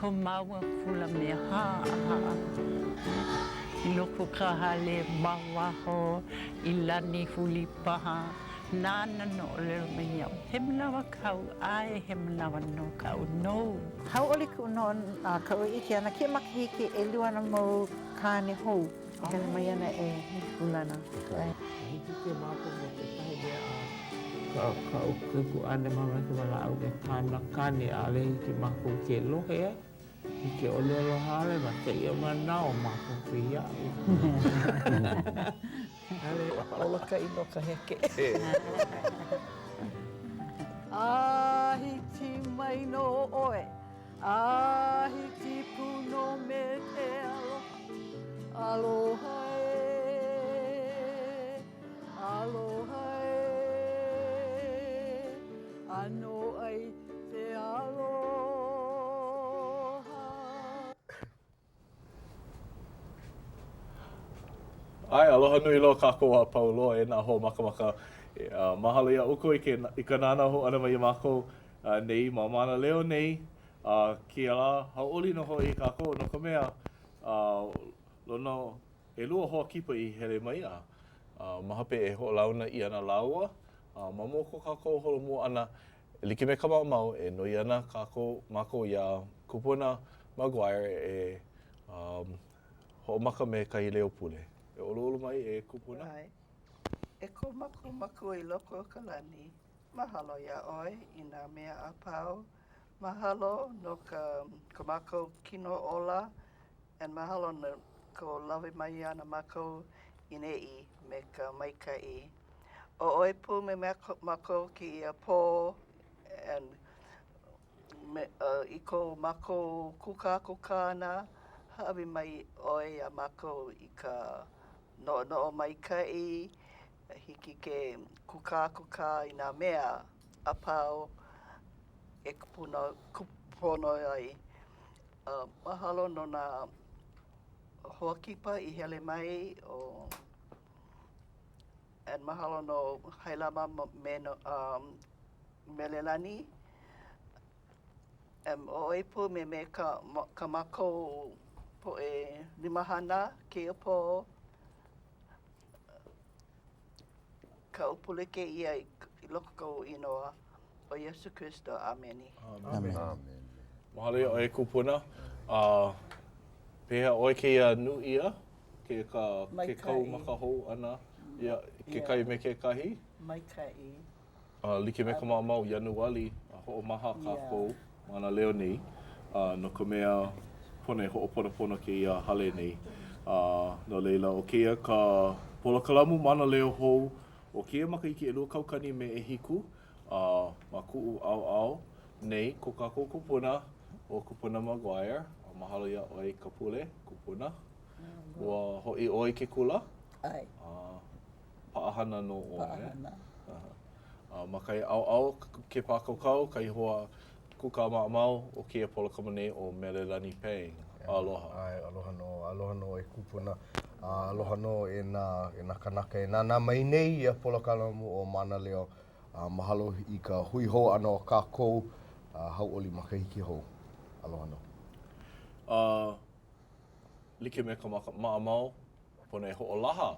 Ko māua kula mea haʻahaʻa i loko ka hale ma waho i lani huli paha nāna nō ʻōlelo mai iaʻu, he manawa kāu, ʻae he manawa nō kaʻu nou. Hauʻoli kuʻu no kaʻu ʻike ʻana kēia makahiki ʻelua ana mau kāne hou e hele mai ana e ulana. Hiki ke mākou no kekahi mea a kaʻu kaikuaʻana mama i ka walaʻau me kāna kāne ʻaʻole hiki mākou ke lohe i ke ʻōlelo haole ma kēia manawa mākou ke iaʻu. Molokaʻi no ka heke. A hiki mai nō ʻoe, a hiki pū nō me ke aloha. Aloha ē, aloha ē, ʻanoʻai te aloha. ʻAe, aloha nui loa kākou a pau loa e nā hoa makamaka. Mahalo iā ʻoukou i ke i ka nānā hou ʻana mai iā mākou nei ma Mānaleo nei. A kēia lā, hauʻoli nō hoʻi kākou no ka mea, lono ʻelua hoa kipa i hele mai a ma hope e hoʻolauna ʻia ana lāua. A ma mua o ko kākou holomua ʻana, e like me ka maʻamau, e noi ana kākou, mākou iā Kupuna McGuire e hoʻomaka me kahi leo pule. E ʻoluʻolu mai e Kupuna. ʻAe. E ko mākou Makua i loko o ka lani, mahalo iā ʻoe i nā mea a pau. Mahalo no ka ko mākou kino ola and mahalo no kou lawe mai ʻana mākou i neʻi me ka maikaʻi. ʻO ʻoe pū me mākou kēia pō and me i ko mākou kūkākūkā ʻana, hāʻawi mai ʻoe iā mākou i ka noʻonoʻo maikaʻi, hiki ke kūkākūkā i nā mea a pau e kūpono ai. Mahalo no nā hoa kipa i hele mai ʻo and mahalo no Hailama me Melelani. And ʻo ʻoe pū me me ka ka mākou poʻe limahana kēia pō. Kaʻu pule kēia i loko kou inoa ʻo Iesū Kristo. ʻĀmene. ʻĀmene. Mahalo iā ʻoe kupuna. A pehea ʻoe kēia nūia, ke ka ke kau maka hou ʻana ia kekahi me kekahi? Maikaʻi. A like me ka maʻamau, Ianuali, a hoʻomaha kākou Mānaleo nei, a no ka mea, pono e hoʻoponopono kēia hale nei. A no laila, ʻo kēia ka polokalamu Mānaleo hou o kēia makahiki 2007, a ma kuʻu ʻaoʻao nei ko kākou kupuna, ʻo Kupuna McGuire. A mahalo iā ʻoe i ka pule, kupuna. Ua hoʻi ʻoe i ke kula? ʻAe. A paʻahana nō ʻoe. Paʻahana. A ma kahi ʻaoʻao ke pākaukau, kahi hoa kūkā maʻamau o kēia polokalamu nei ʻo Melelani Pang. Aloha. ʻAe, aloha nō, aloha nō e kupuna, a aloha nō e nā, e nā kanaka e nānā mai nei ia polokalamu ʻo Mānaleo. A mahalo i ka hui hou ʻana o kākou, a hauʻoli makahiki hou. Aloha nō. A like me ka maʻamau, pono e hoʻolaha,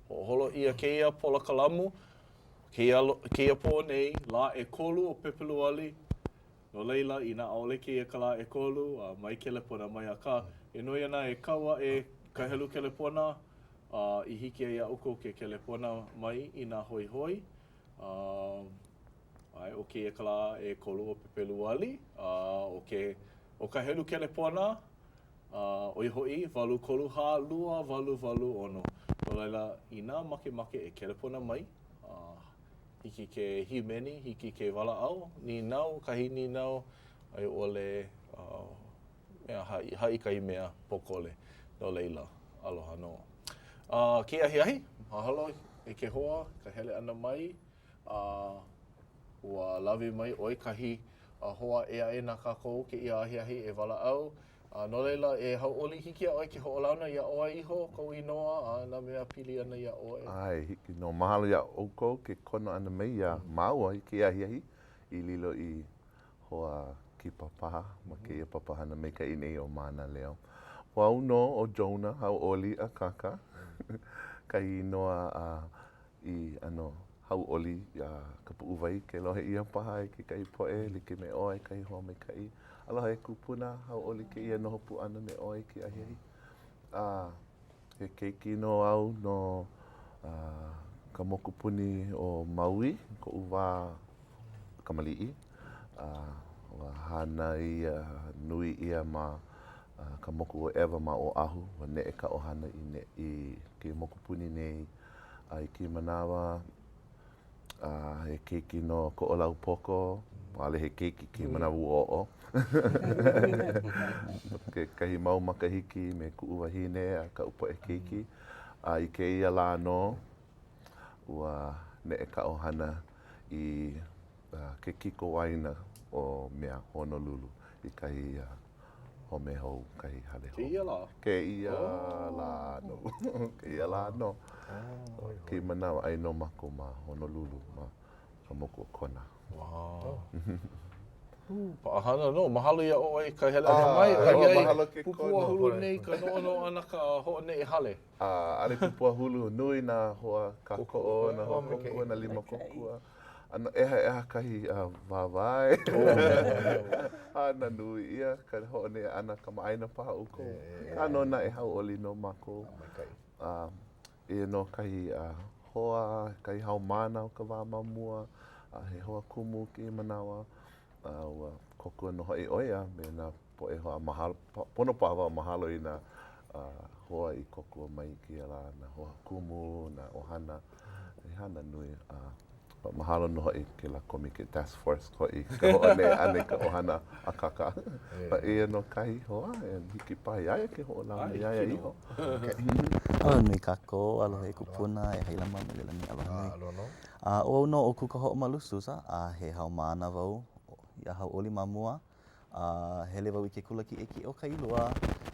hoʻoholo ʻia kēia polokalamu, kēia, kēia pō nei, lā ʻekolu o Pepeluali, no laila, inā ʻaʻole kēia ka lā ʻekolu, a mai kelepona mai, akā, e noi ana e kau aʻe ka helu kelepona, a i hiki ai iā ʻoukou ke kelepona mai inā hoihoi, a, ʻae, ʻo kēia ka lā ʻekolu o Pepeluali, a ʻo ke, ʻo ka helu kelepona, A ʻo ia hoʻi, 8 3 4 2 8 8 6. No laila, inā makemake e kelepona mai, a hiki ke hīmeni, hiki ke walaʻau, nīnau, kahi nīnau, a i ʻole, mea, haʻi, haʻi kahi mea pōkole. No laila, aloha nō. A kēia ahiahi, mahalo e ke hoa ka hele ʻana mai, a ua lawe mai ʻoe kahi hoa ʻē aʻe na kākou kēia ahiahi e walaʻau. A no laila, e hauʻoli, hiki iā ʻoe ke hoʻolauna iā ʻoe iho, kou inoa, a nā mea pili ana iā ʻoe. ʻAe, hiki nō. Mahalo iā ʻoukou ke kono ʻana mai iā māua i kēia ahiahi i lilo i hoa kipa. hoʻokipa paha ma kēia papahana maikaʻi nei o Mānaleo. ʻO au nō ʻo Jonah Hauʻoli Akaka, kahi inoa a i ʻano hauʻoli iā ka puʻuwai ke lohe ʻia paha e kekahi poʻe like me ʻoe, kahi hoa maikaʻi. Aloha e kupuna, hauʻoli kēia noho pū ʻana me ʻoe i kēia ahiahi. A he keiki nō au no ka mokupuni o Maui, koʻu wā kamaliʻi. A ua hānai nui ʻia ma ka moku o ʻEwa ma Oʻahu. Ua neʻe ka ʻohana i i kēia mokupuni nei a i kēia manawa, a he keiki no Koʻolaupoko, ʻaʻole he keiki kēia manawa ua oʻo. Kekahi mau makahiki me kuʻu wahine a kaʻu poʻe keiki. A i kēia lā nō, ua neʻe ka ʻohana i ke kikowaena o mea Honolulu i kahi home hou, kahi hale hou. Kēia lā? Kēia lā nō. Kēia lā nō. Kēia manawa, aia nō mākou ma Honolulu, ma ka moku o Kona. Wow. Paʻahana nō. Mahalo iā ʻoe i ka hele ʻana mai. ʻOiai, pupuahulu nei ka noʻonoʻo ʻana ka hoʻoneʻe hale. ʻAʻole pupuahulu, nui nā hoa kākoʻo, nā hoa kōkua, nā lima kōkua. ʻAno ʻehaʻeha kahi wāwae. Hana nui ʻia ka hoʻoneʻe ʻana, kamaʻāina paha ʻoukou. Akā nō naʻe hauʻoli nō mākou. A eia nō kahi hoa, kahi haumāna o ka wā ma mua, a he hoa kumu kēia manawa. A ua kōkua nō hoʻi ʻo ia me nā poʻe hoa mahalo, pono paha wau mahalo i nā hoa i kōkua mai i kēia lā, nā hoa kumu, nā ʻohana, he hana nui. A mahalo nō hoʻi kēlā kōmike task force hoʻi i ka hoʻoneʻe ʻana i ka ʻohana Akaka. A eia nō kahi hoa, e hiki paha iā ia ke hoʻolauna iā ia iho. Aloha nui kākou, aloha e kupuna, e Hailama, Melelani, aloha nui. A ʻo au nō ʻo Kūkahoʻomalu Souza, a he haumāna wau iā Hauʻoli ma mua. A hele wau i ke kula kiʻekiʻe o Kailua,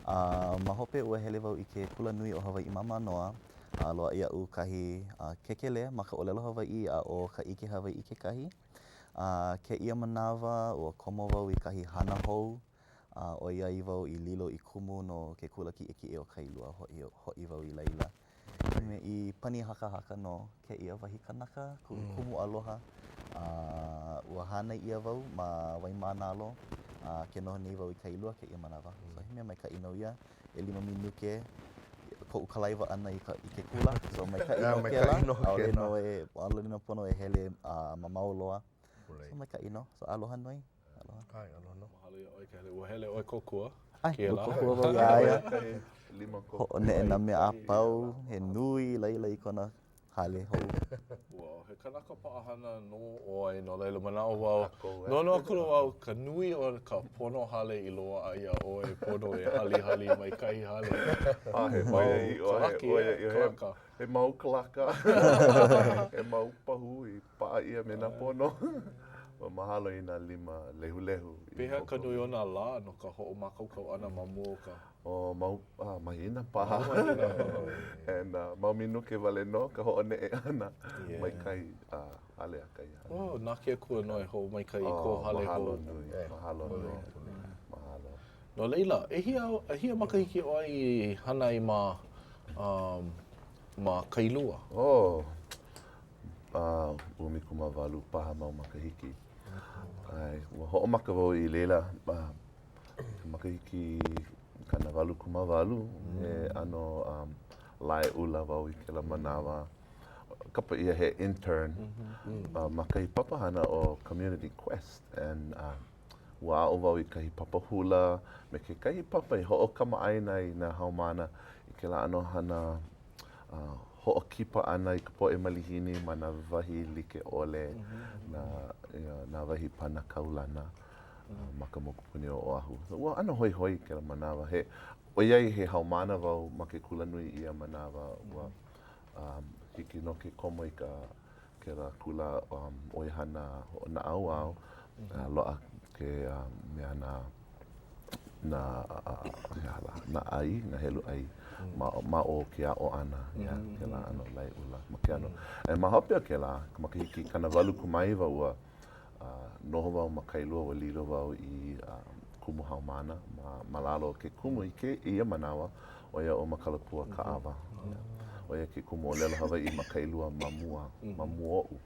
a ma hope ua hele wau i ke kula nui o Hawaiʻi ma Mānoa, a loaʻa iaʻu kahi kēkelē ma ka ʻōlelo Hawaiʻi a ʻo ka ʻike Hawaiʻi kekahi. A kēia manawa, ua komo wau i kahi hana hou, a ʻoiai wau i lilo i kumu no ke kula kiʻekiʻe o Kailua, hoʻi, hoʻi wau i laila. Me i pani hakahaka nō kēia wahi kanaka, kuʻu mm. kumu aloha. A ua hānai ʻia wau ma Waimānalo, a ke noho nei wau i Kailua kēia manawa. Mm. So he mea maikaʻi nō ia. ʻElima minuke koʻu kalaiwa ʻana i, ka, i ke kula. So maikaʻi nō kēlā. ʻAʻole nō e, ʻaʻole nō pono e hele a mamao loa. So maikaʻi nō. So aloha nui. Aloha. ʻAe, aloha nō. Mahalo iā ʻoe ke hele. Ua hele ʻoe kōkua. ʻAe, ua kōkua wau iā ia. Hoʻoneʻe nā mea a pau, he nui i laila i kona hale hou. Ua, he kanaka paʻahana nō ʻoe, no laila manaʻo wau, noʻonoʻo akula wau ka nui o ka pono hale i loaʻa iā ʻoe, pono e halihali mai kahi hale. A he ʻoiaʻiʻo, he ʻoiaʻiʻo, he mau kalaka, he mau pahu i Paʻa ʻia me nā pono. Ua mahalo i nā lima lehulehu i Pehea ka nui o nā lā no ka hoʻomākaukau ʻana ma mua o ka. Oh, mau ah, mahina paha. Mau mahina paha. And uh, mau minuke wale nō ka hoʻoneʻe ʻana yeah. mai kahi uh, hale a kahi hale. Oh, na ke Akua nō e hoʻomaikaʻi i kō hale hou. Mahalo nui, mahalo nui. Mahalo. No laila, ʻehia, ʻehia makahiki ʻoe i hana ai ma, um, ma Kailua? Oh, a 18 paha mau makahiki. ʻAe, ua hoʻomaka wau i laila ma ka makahiki 88, he ʻano um, laeʻula wau i kēlā manawa. Kapa ʻia he intern uh, ma kahi papahana ʻo Community Quest. And, uh, ua aʻo wau i kahi papa hula me kekahi papa i hoʻokamaʻāina i nā haumāna i kēlā ʻano hana hoʻokipa ʻana i ka poʻe malihini ma nā wahi like ʻole, nā, nā wahi pana kaulana ma ka mokupuni o Oʻahu. Ua ʻano hoihoi kēlā manawa. He, ʻoiai he haumāna wau ma ke kulanui i ia manawa, ua um, hiki nō ke komo i ka kēlā kula um, ʻoihana hoʻonaʻauao, a loaʻa ke um, mea nā nā, he aha lā, nā ʻai, nā helu ʻai ma, ma o ke aʻo ʻana, ia, kēlā ʻano laeʻula ma ke ʻano. E ma hope o kēlā, ka makahiki 89 ua uh, noho wau ma Kailua, ua lilo wau i kumu haumāna ma, ma lalo o ke kumu i kēia manawa, ʻo ia ʻo Makalapua Kaʻawa. ʻO ia ke kumu ʻōlelo Hawaiʻi ma Kailua ma mua, ma mua oʻu.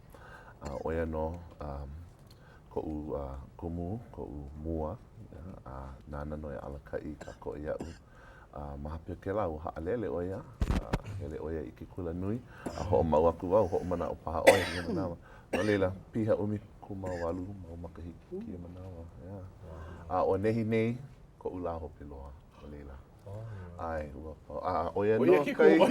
A ʻo ia nō koʻu kumu, koʻu mua, a nāna nō e alakaʻi kākoʻo iaʻu. A ma hope o kēlā, ua haʻalele ʻo ia, a hele ʻo ia i ke kula nui, a hoʻomau aku wau, hoʻomanaʻo paha ʻoe i ia manawa. No laila, piha 18 mau makahiki kēia manawa, yeah. A ʻo nehinei koʻu lā hope loa, no laila. ʻAe, ua pau. A ʻo ia nō kai, ʻo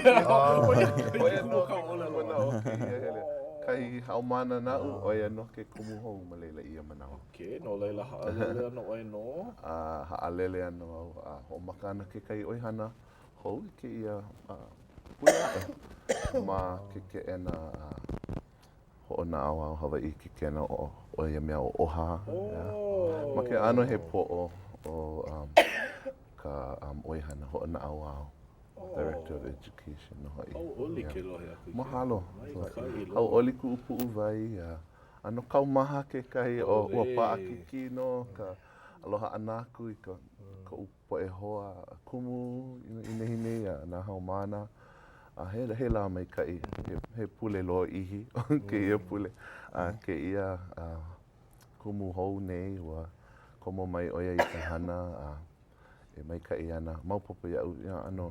ia nō ke kumu o kēia hele. Kahi haumāna naʻu, ʻo ia nō ke kumu hou ma laila i ia manawa. Okay, no laila haʻalele ana ʻoe nō? A haʻalele ana wau, a hoʻomaka ana kekahi ʻoihana hou i kēia pule aʻe ma ke keʻena hoʻonaʻauao Hawaiʻi, ke keʻena o ia mea ʻo OHA. Ma ke ʻano he poʻo o ka ʻoihana hoʻonaʻauao, Director of Education nō hoʻi. Hauʻoli ke lohe aku i kēia. Mahalo. Hauʻoli kuʻu puʻuwai. ʻAno kaumaha kekahi, o ua paʻakikī nō ka aloha ʻana aku i ka koʻu poʻe hoa kumu i nehinei a nā haumāna. A he, he lā maikaʻi, he, he pule lōʻihi kēia pule. A kēia a, kumu hou nei, ua komo mai ʻo ia i ka hana a e maikaʻi ana. Maopopo iaʻu, ia ʻano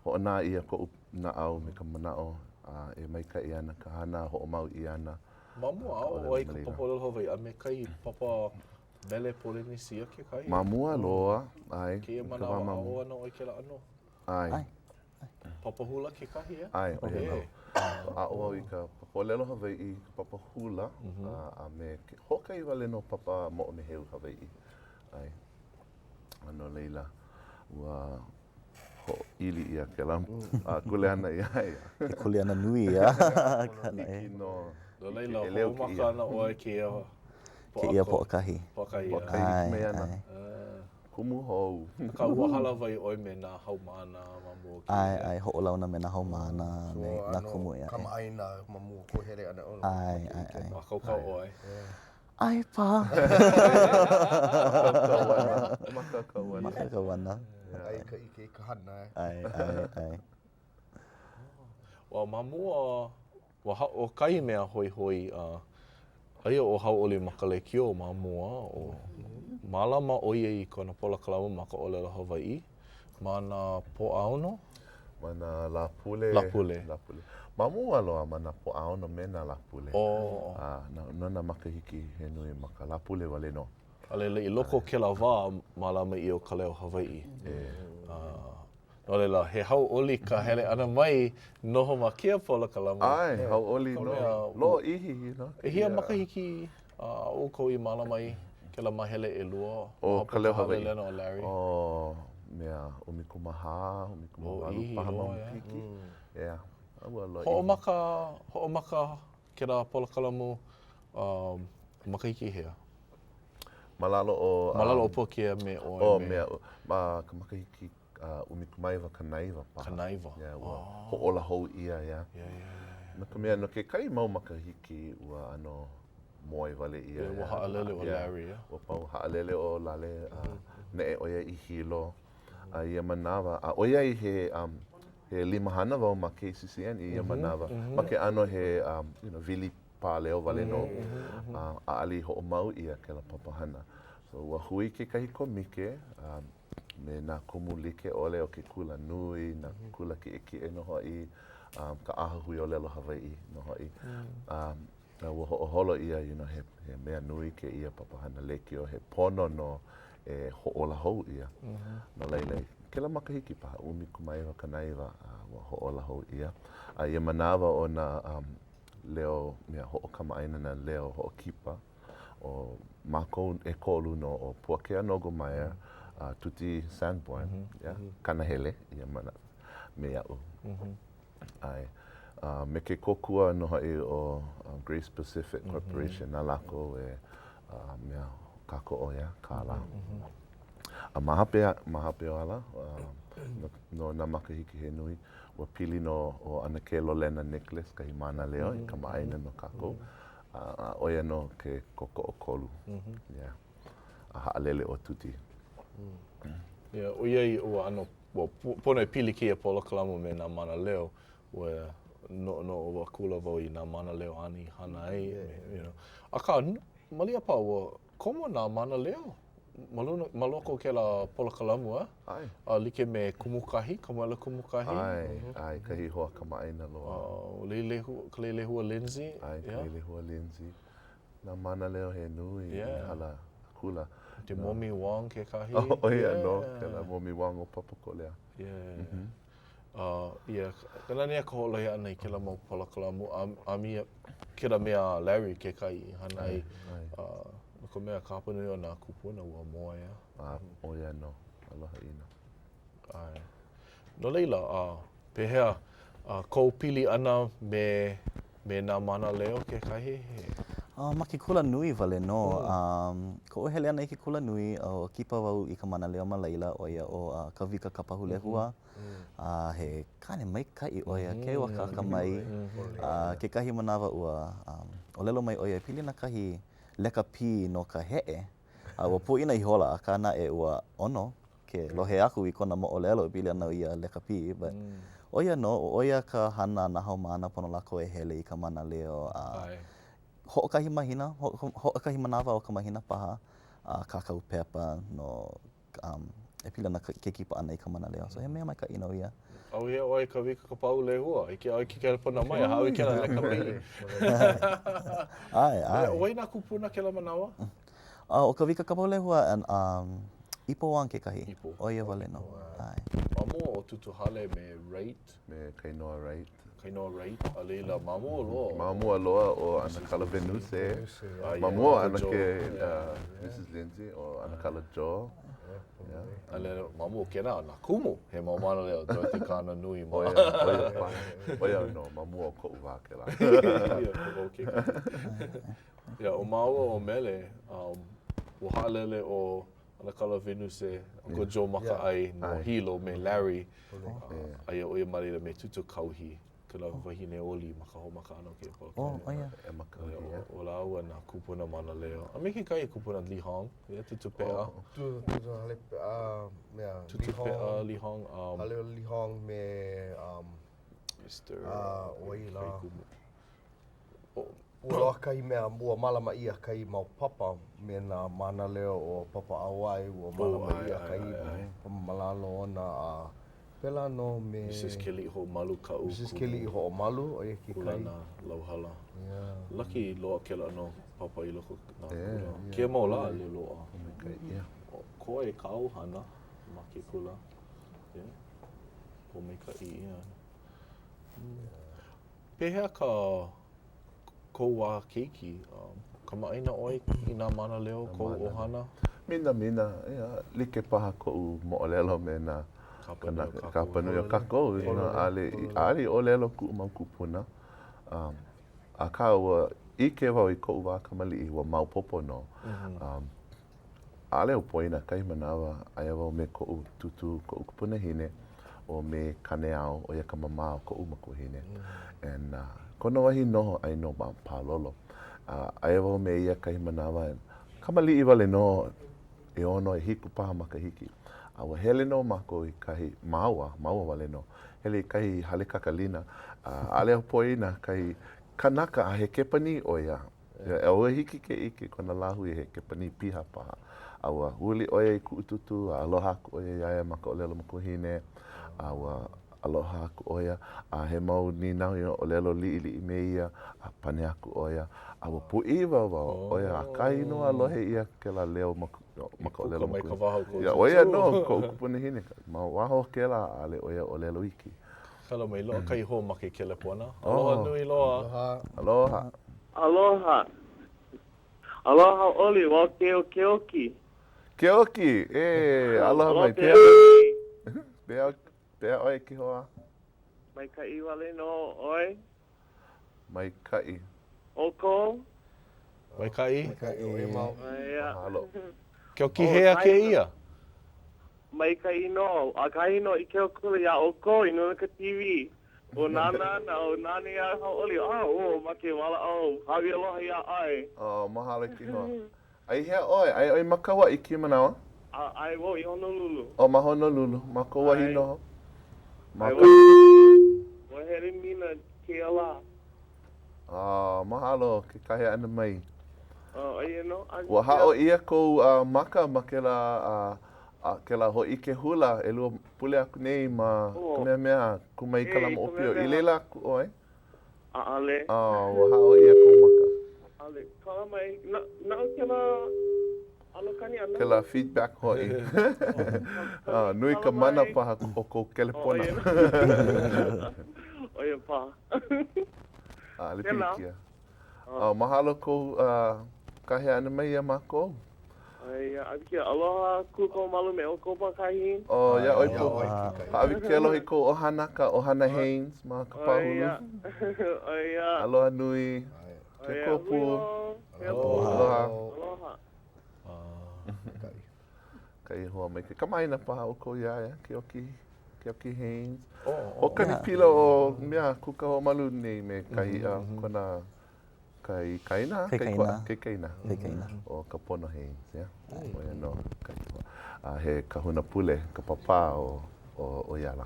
hoʻonā ʻia koʻu naʻau me ka manaʻo a e maikaʻi ana ka hana a hoʻomau ʻia ana. Ma mua, aʻo ʻoe i ka papa ʻōlelo Hawaiʻi a me kahi papa mele Polenesia kekahi? Ma mua loa, ʻae. Kēia manawa, aʻo ana ʻoe i kēlā ʻano? ʻAe. Papa hula kekahi, ʻeā? ʻAe, ʻo ia nō. Aʻo au i ka papa ʻōlelo Hawaiʻi, ka papa hula, a me hoʻokahi wale nō papa moʻomeheu Hawaiʻi. ʻAe. A no laila, ua hoʻoili ʻia kēlā kuleana iā ia. He kuleana nui ia. Hiki nō. No laila, hoʻomaka ana ʻoe kēia Kēia pōʻakahi. Pōʻakahi. Pōʻakahi hiki mai ana. Kumu hou. Akā, ua hālāwai ʻoe me nā haumāna ma mua o kēia. ʻAe, ʻae, hoʻolauna me nā haumāna, me nā kumu ʻē aʻe. Kamaʻāina ma mua o kou hele ʻana. ʻAe, ʻae, ʻae. Mākaukau ʻoe. ʻAe paha. Mākaukau ana. Mākaukau ana. Mākaukau ana. Aia ka ʻike i ka hana. ʻAe, ʻae, ʻae. Well, ma mua, ua ha, ʻo kahi mea hoihoi, uh, aia ʻo Hauʻoli ma ka lekiō ma mua, o mālama ʻo ia i kona polokalamu ma ka ʻōlelo Hawaiʻi ma nā Pōʻaono? Ma nā Lāpule. Lāpule. Lāpule. Ma mua loa ma nā Pōʻaono me nā Lāpule. Oh. A no, no nā makahiki he nui ma ka Lāpule wale nō. A laila, i loko o kēlā wā, mālama ʻia ʻo Ka Leo Hawaiʻi. No laila, he hauʻoli ka hele ʻana mai noho ma kēia polokalamu. ʻAe, hauʻoli nō. Lōʻihi, you know. ʻEhia makahiki a ʻoukou i mālama ai kēlā māhele ʻelua? ʻO Ka Leo Hawaiʻi. Haʻalele ʻana o Larry. ʻO, mea, 14, 18 paha mau makahiki. Yeah, ua lōʻihi. Hoʻomaka, hoʻomaka kēlā polokalamu makahiki hea? Ma lalo o... Ma lalo o Puakea me ʻoe. O, mea, ma ka makahiki 1999 paha. 90. Yeah, ua hoʻōla hou ʻia, yeah. Yeah, yeah, yeah. No ka mea, no kekahi mau makahiki, ua ʻano moe wale ʻia. Yeah, ua haʻalele ʻo Larry, yeah. Ua pau, haʻalele ʻo Lale, a neʻe ʻo ia i Hilo. A ia manawa, a ʻoiai he, um, he limahana wau ma KCCN i ia manawa, ma ke ʻano he, um, you know, wili pāleo wale nō, a ʻaʻole i hoʻomau ʻia kēlā papahana. So, ua hui kekahi kōmike um, me nā kumu like ʻole o ke kula nui, nā kula kiʻekiʻe nō hoʻi, um, ka ʻAhahui ʻŌlelo Hawaiʻi nō hoʻi. Um, a ua hoʻoholo ʻia, you know, he, he mea nui kēia papahana lekiō, he pono nō e hoʻōla hou ʻia. No laila, i kēlā makahiki paha, 1999, a ua hoʻōla hou ʻia. A ia manawa o nā um, leo mea hoʻokamaʻāina, nā leo hoʻokipa, ʻo mākou ʻekolu nō, ʻo Puakea Nogelmeier, a Tuti Sanborn, yeah, Kanahele ia manawa me iaʻu. ʻAe. A me ke kōkua nō hoʻi o Grace Pacific Corporation, na lākou e mea kākoʻo iā kālā. A ma hope, ma hope o ala, no nā makahiki he nui, ua pili nō ʻo ʻAnakē Lolena Nicholas, kahi mānaleo i kamaʻāina no kākou. A ʻo ia nō ke kōkoʻokolu. Yeah. A haʻalele ʻo Tuti. Yeah, ʻoiai ua ʻano, ua pono e pili kēia polokalamu me nā mānaleo, ua noʻonoʻo akula wau i nā mānaleo āna i hana ai, you know. Akā, malia paha ua komo nā mānaleo ma luna, ma loko o kēlā polokalamu, a? ʻAe. A like me Kumukahi, Kamuela Kumukahi. ʻAe, ʻae, kahi hoa kamaʻāina loa. A Leilehua, Kaleilehua Lindsay. ʻAe, Kaleilehua Lindsay. Nā mānaleo he nui i hala akula. De Momi Wong kekahi. ʻO ia nō kēlā Momi Wong o Papakolea. Yeah. Uh, yeah, ka nani ka hoʻolohe ʻana i kēlā mau polokalamu a, a me kēlā mea a Larry kekahi i hana ai. Uh, no ka mea, ka hapanui o nā kūpuna ua moe. A, ʻo ia nō, aloha ʻino. ʻAe. No laila, uh, pehea uh, kou pili ʻana me, me nā mānaleo kekahi? Uh, ma ke kula nui wale nō. Um, koʻu hele ʻana i ke kula nui, uh, kipa wau i ka mānaleo ma laila, ʻo ia ʻo uh, Kawika Kapahulehua. A he kāne maikaʻi ʻo ia, keu a ka akamai. A kekahi manawa ua ʻōlelo mai ʻo ia e pili ana kahi lekapī no ka heʻe, a ua pōʻina ihola, akā naʻe ua ʻono ke lohe aku i kona moʻolelo e pili ana i ia lekapī. But ʻo ia nō, ʻo ia ka hana a nā haumāna pono lākou e hele i ka mānaleo a hoʻokahi mahina, hoʻokahi manawa o ka mahina paha, a kākau pepa no um, e pili ana ke kipa ʻana i ka mānaleo. So he mea maikaʻi nō ia. ʻAuhea ʻoe Kawika Kapahulehua, hiki iā ʻoe ke kelepona mai a hāʻawi kēlā lekapī. ʻAe, ʻae. ʻO wai nā kūpuna kēlā manawa? Uh, ʻo Kawika Kapahulehua and um, Ipo Wong kekahi. Ipo. ʻO ia wale nō. ʻAe. Ma mua ʻo Tutu Hale me Wright. Me Kainoa Wright. Kainoa Wright, a laila, ma mua loa. Ma mua loa ʻo ʻAnakala Venuse. Ma mua ʻAnake Mrs. Lindsay, ʻo ʻAnakala Joe. A laila, ma mua o kēlā, nā kumu, he mau mānaleo, Dorothy Kaananui mā. ʻO ia, ʻo ia paha. ʻO ia nō, ma mua o koʻu wā kēlā. Ia, ʻo wau kekahi. Ia, ʻo māua ʻo Mele, ua haʻalele ʻo ʻAnakala Venuse, Uncle Joe Makaʻai no Hilo me Larry. Aia ʻo ia ma laila me Tutu Kauhi, kēlā wahine oli ma ka hoʻomaka ʻana o kēia polokalamu. Oh, ʻo ia. Emma Kauhi, yeah. ʻO lāua nā kūpuna mānaleo. A me kekahi kupuna Lee Hong, yeah, Tutu Peʻa. Tutu Hale Peʻa, mea, Tutu Peʻa, Lee Hong. Um, Hale Lee Hong me, um, Mr. Uh, ʻo wai lā. Ua loaʻa kahi mea, ua mālama ʻia kahi mau papa me nā mānaleo o Papa ʻAuwae, ua mālama ʻia kahi papa ma lalo ona, a pēlā nō me. Mrs. Keliʻihoʻomalu kaʻu. Mrs. Keliʻihoʻomalu, ʻo ia kekahi. Kūlana lauhala. Lucky loaʻa kēlā ʻano papa i loko o nā kula. Kēia mau lā, ʻaʻole loaʻa. Koe kāu hana ma ke kula. Pōmaikaʻi ʻia. Pehea ka kou wā keiki? Kamaʻāina ʻoe i nā mānaleo o kou ʻohana? Minamina, yeah, like paha koʻu moʻolelo me nā kānaka, ka hapanui o kākou, you know, ʻaʻole, ʻaʻole i ʻōlelo kuʻu mau kūpuna. Um, akā ua ʻike wau i koʻu wā kamaliʻi, ua maopopo nō. Um, ʻAʻole au poina kahi manawa, aia wau me koʻu tūtū, koʻu kupunahine, ʻo me Kaneao, ʻo ia ka māmā o koʻu makuahine. And uh, kona wahi noho aia nō ma Pālolo. Uh, aia wau me ia kahi manawa, and kamaliʻi wale nō, ʻeono, ʻehiku paha makahiki. A ua hele nō mākou i kahi, māua, māua wale nō, hele i kahi hale kakalina, a ʻaʻole au poina kahi kanaka a he Kepanī ʻo ia. A ua hiki ke ʻike kona lāhui he Kepanī piha paha. A ua huli ʻo ia i kuʻu tūtū, a aloha aku ʻo ia iā ia ma ka ʻōlelo makuahine, a ua aloha aku ʻo ia, a he mau nīnau you know, ʻōlelo liʻiliʻi me ia, a pane aku ʻo ia. A ua pūʻiwa wau, ʻoiai ʻakahi nō a lohe ʻia kēlā leo ma ma ka ʻōlelo mai ka waha o kou tūtū. ʻO ia nō koʻu kupunahine, ma waho o kēlā, ʻaʻole ʻo ia ʻōlelo iki. Kala mai loa kahi hoa ma ke kelepona. Aloha nui loa. Aloha. Aloha. Aloha. Aloha hauʻoli, wau Keo Keoki. Keoki, e, aloha mai. Pehea, pehea, pehea ʻoe ke hoa? Maikaʻi wale nō ʻoe. Maikaʻi. ʻOukou? Maikaʻi. Maikaʻi ʻoe mau. Mahalo. Keoki hea kēia? Maikaʻi nō. ʻAkahi nō ʻike akula iā ʻoukou i nuna ka TV. ʻO nānā ana, ʻo nānā iā Hauʻoli, ah, oh, ma ke walaʻau, hāʻawi aloha iā ʻoe. Oh, mahalo e ke hoa. A i hea ʻoe? Aia ʻoe ma Kauaʻi i kēia manawa? A, ʻae wau i Honolulu. Oh, ma Honolulu, ma kou wahi noho. Ma ʻAe wau. Ua hele mina kēia lā. Oh, mahalo ke kāhea ʻana mai. Oh, ʻo ia nō. Ua haʻo ʻia kou uh, maka ma kēlā uh, A kēlā hōʻike hula ʻelua pule aku nei ma Kamehameha, Kū Mai Ka Lā Moʻopio. I laila aku ʻoe? ʻAʻole. Oh, ua haʻo ʻia kou maka. ʻAʻole. Kala mai, naʻu kēlā ʻano kani ʻana. Kēlā feedback hoʻi. Nui ka mana paha o kou kelepona. ʻO ia paha. ʻAʻole pilikia. Oh, mahalo kou kāhea ʻana mai iā mākou. Aia, ʻAbikea, aloha Kūkahomalu me ʻoukou pākahi. Oh, iā ʻoe pū. Hāʻawi ke aloha i kou ʻohana, ka ʻohana Haines ma ka pāhulu. ʻO ia. Aloha nui. Ke Akua pū. Aloha. Aloha. Kahi hoa maikaʻi. Kamaʻāina paha ʻoukou iā ia, Keoki, Keoki Haines. Hoʻokani pila ʻo mea Kūkahomalu nei me kahi kona kaikaina? Kaikaina. Kaikaina. Kaikaina. ʻO Kapono Haines, yeah. ʻO ia nō kahi hoa. A he kahuna pule ka pāpā o, o, o ia ala.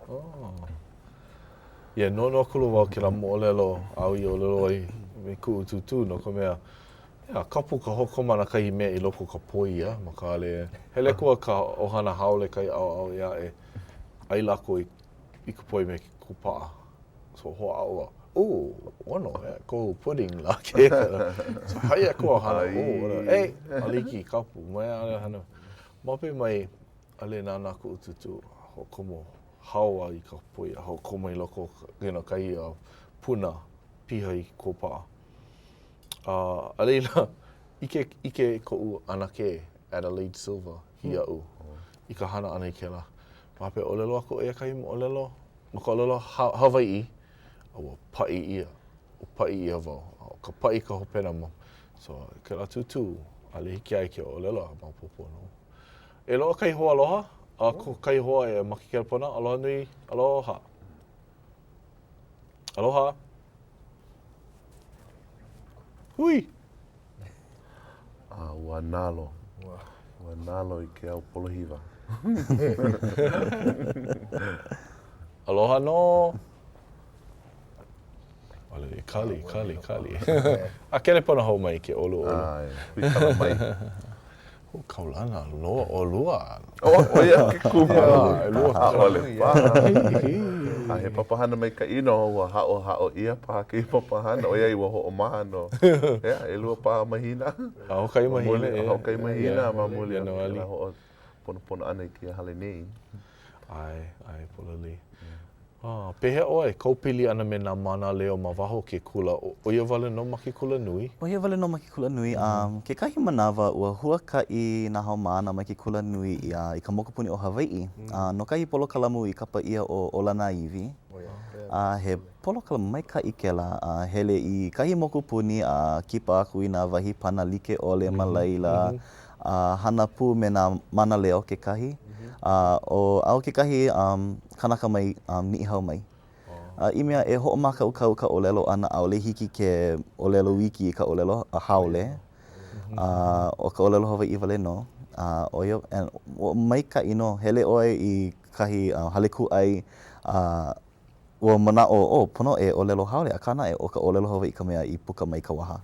Oh. Yeah, noʻonoʻo akula wau kēlā moʻolelo āu i ʻōlelo ai me kuʻu tūtū no ka mea, yeah, kapu ka hoʻokomo ʻana kahi mea i loko o ka poi ia ma ka hale. Hele aku a ka ʻohana haole kahi ʻaoʻao ʻē aʻe, ʻai lākou i, i ka poi me ke kūpaʻa. So hoʻāʻo wau, ooh, ʻono, yeah, kohu pudding lā kēia. So hai aku a hana, oh, hey, ʻaʻole hiki kapu, mai ʻaʻole hana. Ma hope mai, ʻaʻole nānā kuʻu tūtū, hoʻokomo hao a i ka poi a hoʻokomo i loko o ka, you know, kahi puna piha i kūpaʻa. A, a laila, ʻike, ʻike koʻu ʻanakē, Adelaide Silva, iaʻu i ka hana ʻana i kēlā. Ma hope ʻōlelo aku ʻo ia kahi moʻolelo ma ka ʻōlelo Hawaiʻi, a ua paʻi ʻia, ua paʻi ʻia wau. A ʻo ka paʻi ka hopena ma. So, kēlā tūtū, ʻaʻole hiki iā ia ke ʻōlelo a maopopo nō. E loaʻa kahi hoa aloha, a ko kahi hoa e ma ke kelepona, aloha nui, aloha. Aloha. Hui! A ua nalo. Ua nalo i ke ao polohiwa. Aloha nō. ʻAʻole, kali, kali, kali. A kelepona hou mai ke ʻoluʻolu. ʻAe, huikala mai. Ua kaulana loa ʻolua. ʻO ia ke kumu. ʻAʻole paha. A he papahana maikaʻi nō, ua haʻohaʻo ʻia paha kēia papahana, ʻoiai ua hoʻomaha nō. Yeah, ʻelua paha mahina. A hoʻokahi mahina, yeah. Hoʻokahi mahina ma muli o kēlā hoʻoponopono ʻana i kēia hale nei. ʻAe, ʻae, pololei. Ah, pehea ʻoe, kou pili ʻana me nā mānaleo ma waho o ke kula, ʻo ia wale nō ma ke kula nui? ʻO ia wale nō ma ke kula nui. A kekahi manawa, ua huakaʻi nā haumāna mai ke kula nui i, i ka mokupuni ʻo Hawaiʻi, a no kahi polokalamu i kapa ʻia ʻo Ola Nā Iwi. A he polokalamu maikaʻi kēlā, a hele i kahi mokupuni a kipa aku i nā wahi pana like ʻole ma laila, a hana pū me nā mānaleo kekahi, a ʻo, a ʻo kekahi kanaka mai Niʻihau mai. A i mea e hoʻomākaukau ka ʻōlelo ʻana, ʻaʻole hiki ke ʻōlelo iki i ka ʻōlelo haole, a ʻo ka ʻōlelo Hawaiʻi wale nō. A ʻo ia, maikaʻi nō, hele ʻoe i kahi hale kūʻai, a ua manaʻo, oh, pono e ʻōlelo haole, akā naʻe, ʻo ka ʻōlelo Hawaiʻi ka mea i puka mai ka waha.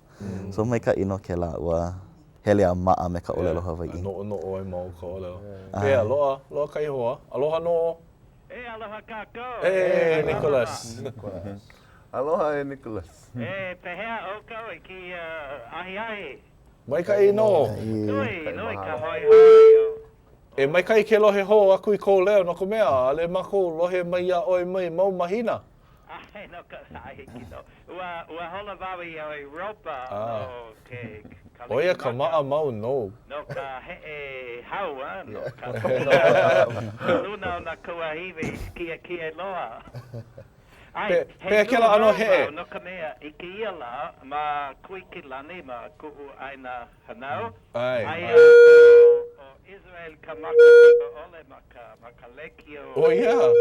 So maikaʻi nō kēlā, ua hele a maʻa me ka ʻōlelo Hawaiʻi. A noʻonoʻo ai ma o ka ʻōlelo. Pehea, loaʻa, loaʻa kahi hoa. Aloha nō. E aloha kākou. E, Nicholas. Aloha e Nicholas. E, pehea ʻoukou i kēia ahiahi? Maikaʻi nō. Nui, nui ka hoihoi o. E maikaʻi ke lohe hou aku i kou leo no ka mea, ʻaʻole mākou lohe mai iā ʻoe mai mau mahina. ʻAe, no ka, ʻae hiki nō. Ua, ua holo wau i ʻEuropa no ke ʻO ia ka maʻamau nou. No ka heʻe hau, a, no ka luna o nā kuahiwi kiʻekiʻe loa. ʻAe, Pe, he pehea kēlā ʻano nūhou heʻe? wau no ka mea, i kēia lā, ma Kuikilani, ma kuʻu ʻāina hānau, ʻAe. aia ʻo, ʻo Israel Kamaka ʻole ma ka, ma ka lekiō, Oh, yeah.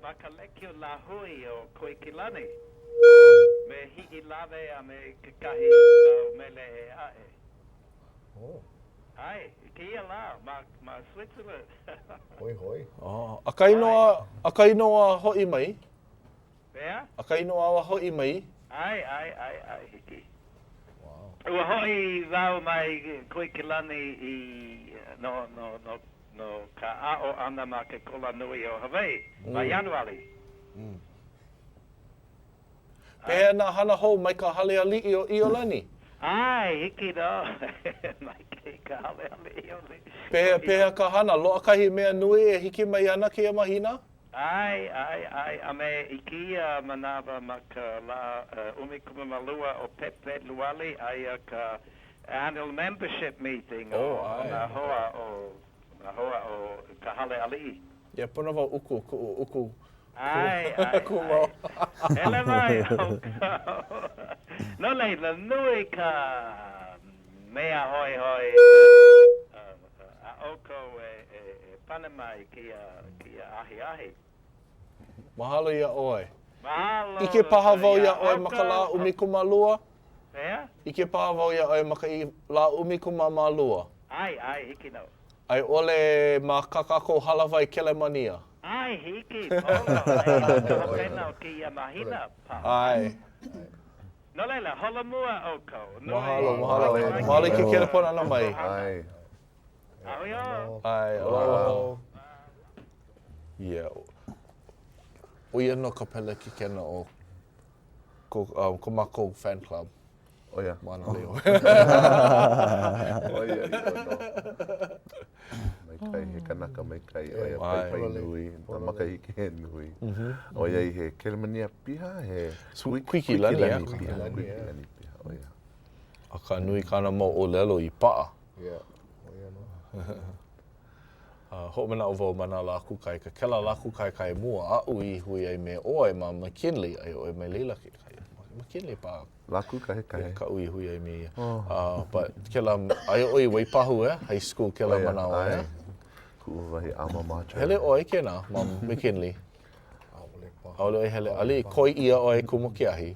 ma ka lekiō lāhui o Kuikilani, me Hiʻilawe a me kekahi mau mele ʻē aʻe. Oh. ʻAe, i kēia lā, ma, ma Switzerland. Hoihoi. Oh, ʻakahi nō a, ʻakahi nō a hoʻi mai. Pehea? ʻAkahi nō a hoʻi mai. ʻAe, ʻae, ʻae, ʻae, hiki. Wow. Ua hoʻi wau mai Kuikilani i, no, no, no, no ka aʻo ʻana ma ke Kulanui o Hawaiʻi, ma Ianuali. Mm. Pehea nā hana hou mai ka Hale Aliʻi o ʻIolani? ʻAe, hiki nō mai ka Hale Aliʻi o Pehea, pehea ka hana? Loaʻa kahi mea nui e hiki mai ana kēia mahina? ʻAe, ʻae, ʻae, a me i kēia manawa ma ka lā 12 o Pepeluali, aia ka annual membership meeting o nā hoa o, nā hoa o ka Hale Aliʻi. Yeah, pono wau uku, kuʻu uku ʻAe, ʻae, ʻae. Hele mai ʻoukou. No laila, nui ka mea hoihoi a ʻoukou e pane mai i kēia ahiahi. Mahalo iā ʻoe. Mahalo ʻIke paha wau iā iā ʻoe ma ka lā ʻoukou. 12? Pehea? ʻIke paha wau iā ʻoe ma ka lā 12. ʻAe, ʻae, hiki nō. A i ʻole ma kā kākou hālāwai Kelemania. ʻAe, hiki, pono, ʻae, ma ka hopena o kēia mahina paha. ʻAe. No laila, holomua ʻoukou. Nui. Mahalo, mahalo. Mahalo i ke kelepona ʻana mai. ʻAe. A hui hou. ʻAe, aloha. Yeah. ʻO ia nō ka pelekikena o ko, um, ko mākou fan club. ʻO ia. Mānaleo. ʻO ia ʻiʻo nō. Maikaʻi, he kanaka maikaʻi, ʻo ia paipai nui, nā makahiki he nui. ʻOiai he Kelemania piha, he Kuikilani piha, Kuikilani piha, ʻo ia. Akā nui kāna mau ʻōlelo i paʻa. Yeah, ʻo ia nō. A hoʻomanaʻo wau ma nā lā kūkaekae, kēlā lā kūkaekae mua aʻu i hui ai me ʻoe ma McKinley, aia ʻoe mai laila kekahi. McKinley paha. Lā kūkaekae. Yeah, kaʻu i hui ai me ia. Oh. Uh, but kēlā, aia ʻoe i Waipahu, eh? High school kēlā manawa, eh? Kuʻu wahi alma mater. Hele ʻoe kēnā ma McKinley. ʻAʻole paha. ʻAʻole ʻoe hele. ʻAʻole i koi ʻia ʻoe e kumu ke ahi.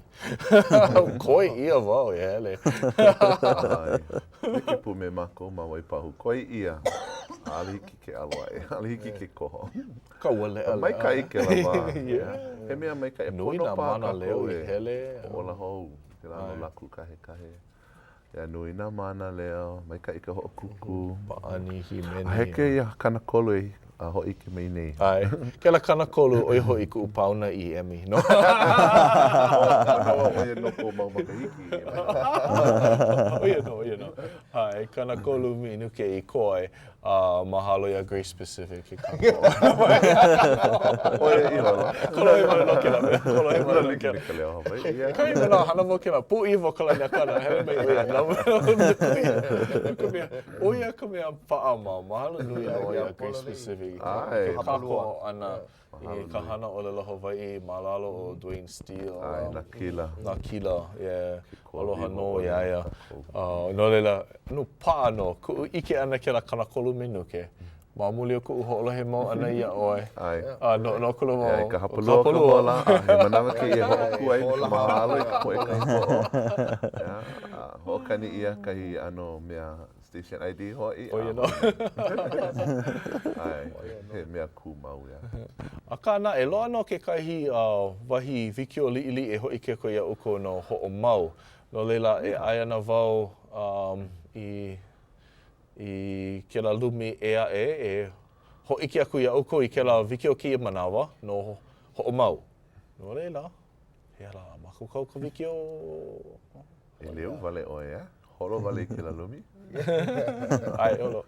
Koi ʻia wau e hele. ʻAe. Like pū me mākou ma Waipahu. Koi ʻia. ʻAʻole hiki ke ʻalo aʻe. ʻAʻole hiki ke koho. Ka ua leʻaleʻa. Maikaʻi kēlā wā. Yeah. He mea maikaʻi. Nui Pono nā paha mānaleo kākou i e hele. hoʻōla hou. Kēlā ʻano lā kūkahekahe. Yeah, nui nā mānaleo, maikaʻi ka hoʻokūkū. Pāʻani, hīmeni. A he kēia 30 e hōʻike mai nei. ʻAe. Kēlā 30, ʻo ia hoʻi kuʻu pauna i emi. No. Manawa, ʻo ia nō kou mau makahiki. ʻO ia nō, ʻo ia nō. ʻAe, 30 minuke i koe. A mahalo iā Grace Pacific ke kākoʻo ʻana mai. ʻO ia ihola. Kolohe wale nō kēlā mea. Kolohe wale nō kēlā. Like ka leo Hawaiʻi, yeah. Kahi manawa hana wau kēlā, pūʻiwa ka lani akana, hele mai ʻo ia. No ka mea, ʻo ia ka mea paʻa ma. Mahalo nui iā ʻoe iā Grace Pacific i ke kākoʻo ʻana I ka hana ʻōlelo Hawaiʻi ma lalo o Dwayne Steele. ʻAe, nā kila. Nā kila, yeah. Aloha nō iā ia. No laila, no paʻa nō kuʻu ʻike ʻana kēlā 30 minuke. Ma muli o kuʻu hoʻolohe mau ʻana iā ʻoe. ʻAe. A no, no kula mau. Yeah, i ka hapalua o ka hola, a he manawa kēia e hoʻokū ai me ka mahalo i ka poʻe kākoʻo. Yeah, a hoʻokani ʻia kahi ʻano mea Station ID hoʻi. ʻO ia nō. ʻAe, he mea kūmau ia. Akā naʻe, loaʻa nō kekahi wahi wikiō liʻiliʻi e hōʻike aku iā ʻoukou no hoʻomau. No laila, e ʻae ana wau i i kēlā lumi ʻē aʻe e hōʻike aku iā ʻoukou i kēlā wikiō kēia manawa no hoʻomau. No laila, he aha lā, mākaukau ka wikiō? ʻEleu wale ʻoe, eh? Holo wale i kēlā lumi? ʻAe, holo.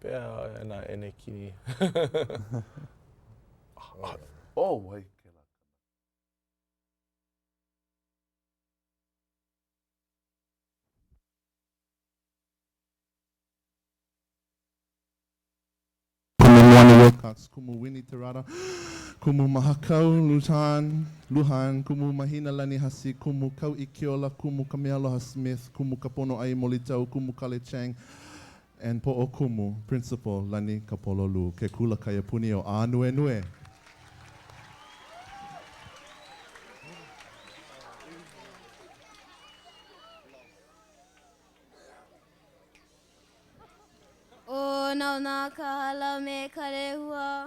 Pehea nā ʻenekini? Oh, wai kēlā. Wilcox, Kumu Winnie Terada, Kumu Mahakau Lujan, Lujan, Kumu Mahina Lani Hasi, Kumu Kauʻi Keola, Kumu Kamealoha Smith, Kumu Kaponoʻai Molitau, Kumu Kale Chang, and Poʻo Kumu, Principal, Lani Kapololu, ke Kula Kaiapuni o Ānuenue. ʻO Nauna ka hala me ka lehua.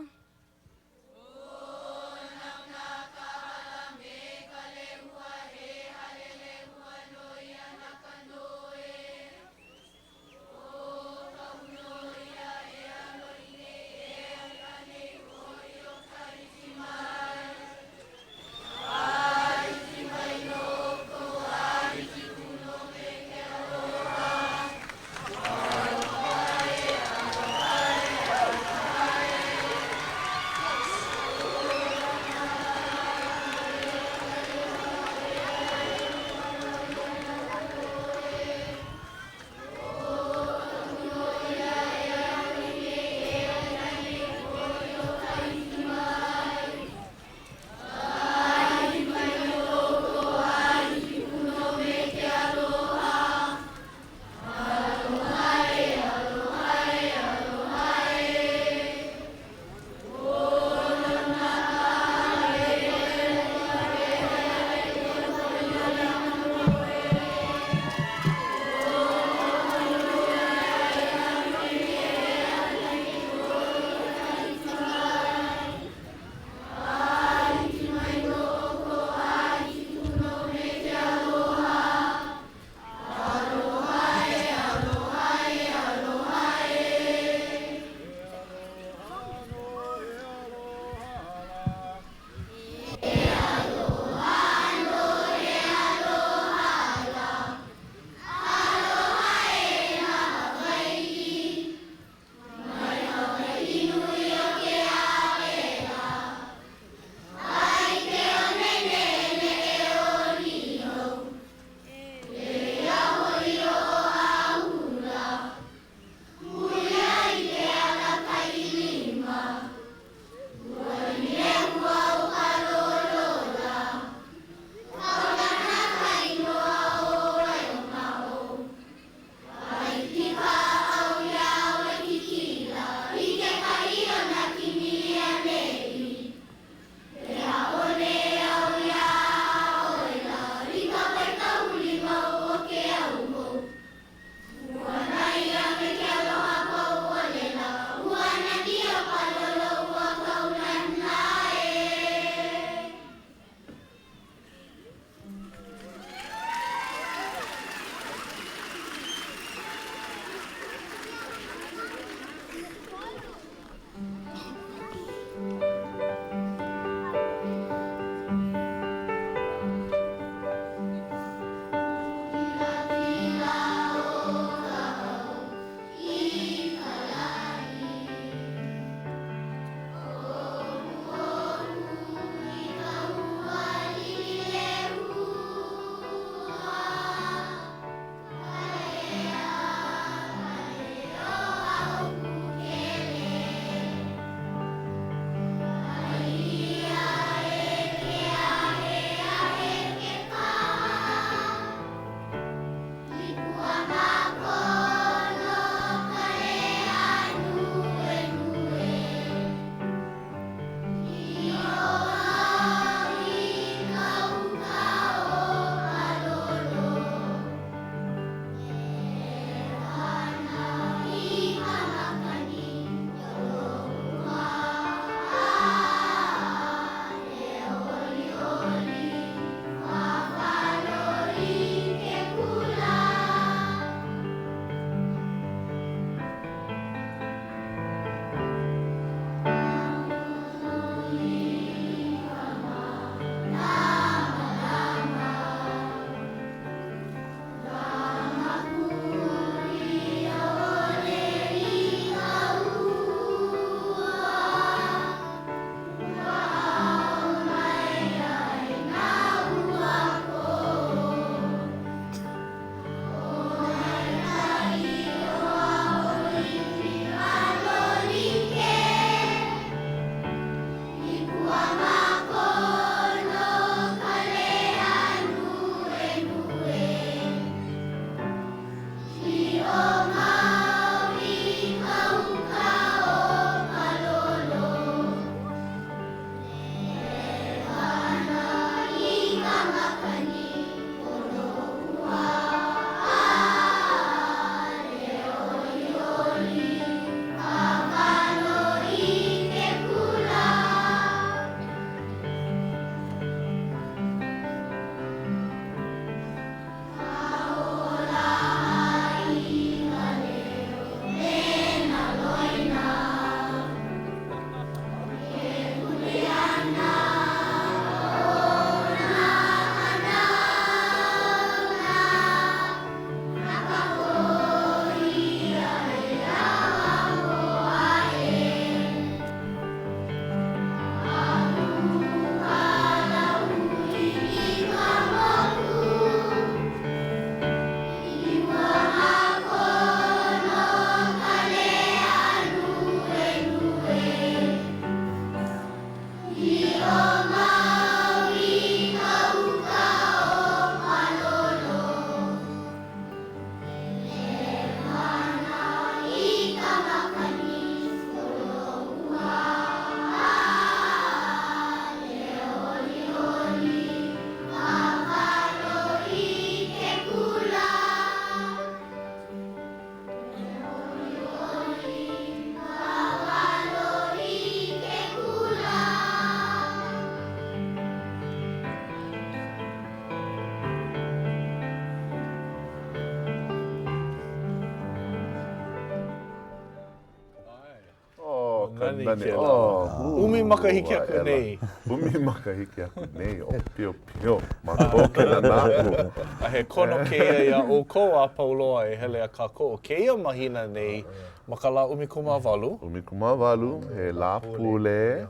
Oh, ka Nani nani. kēlā. Oh, hū ʻUmi makahiki aku aʻela. nei. ʻUmi makahiki aku nei, ʻōpiopio ma kou ke nānā aku. A he kono kēia iā ʻoukou a pau loa e hele a kākoʻo kēia mahina nei ma ka lā 18. 18, he Lāpule,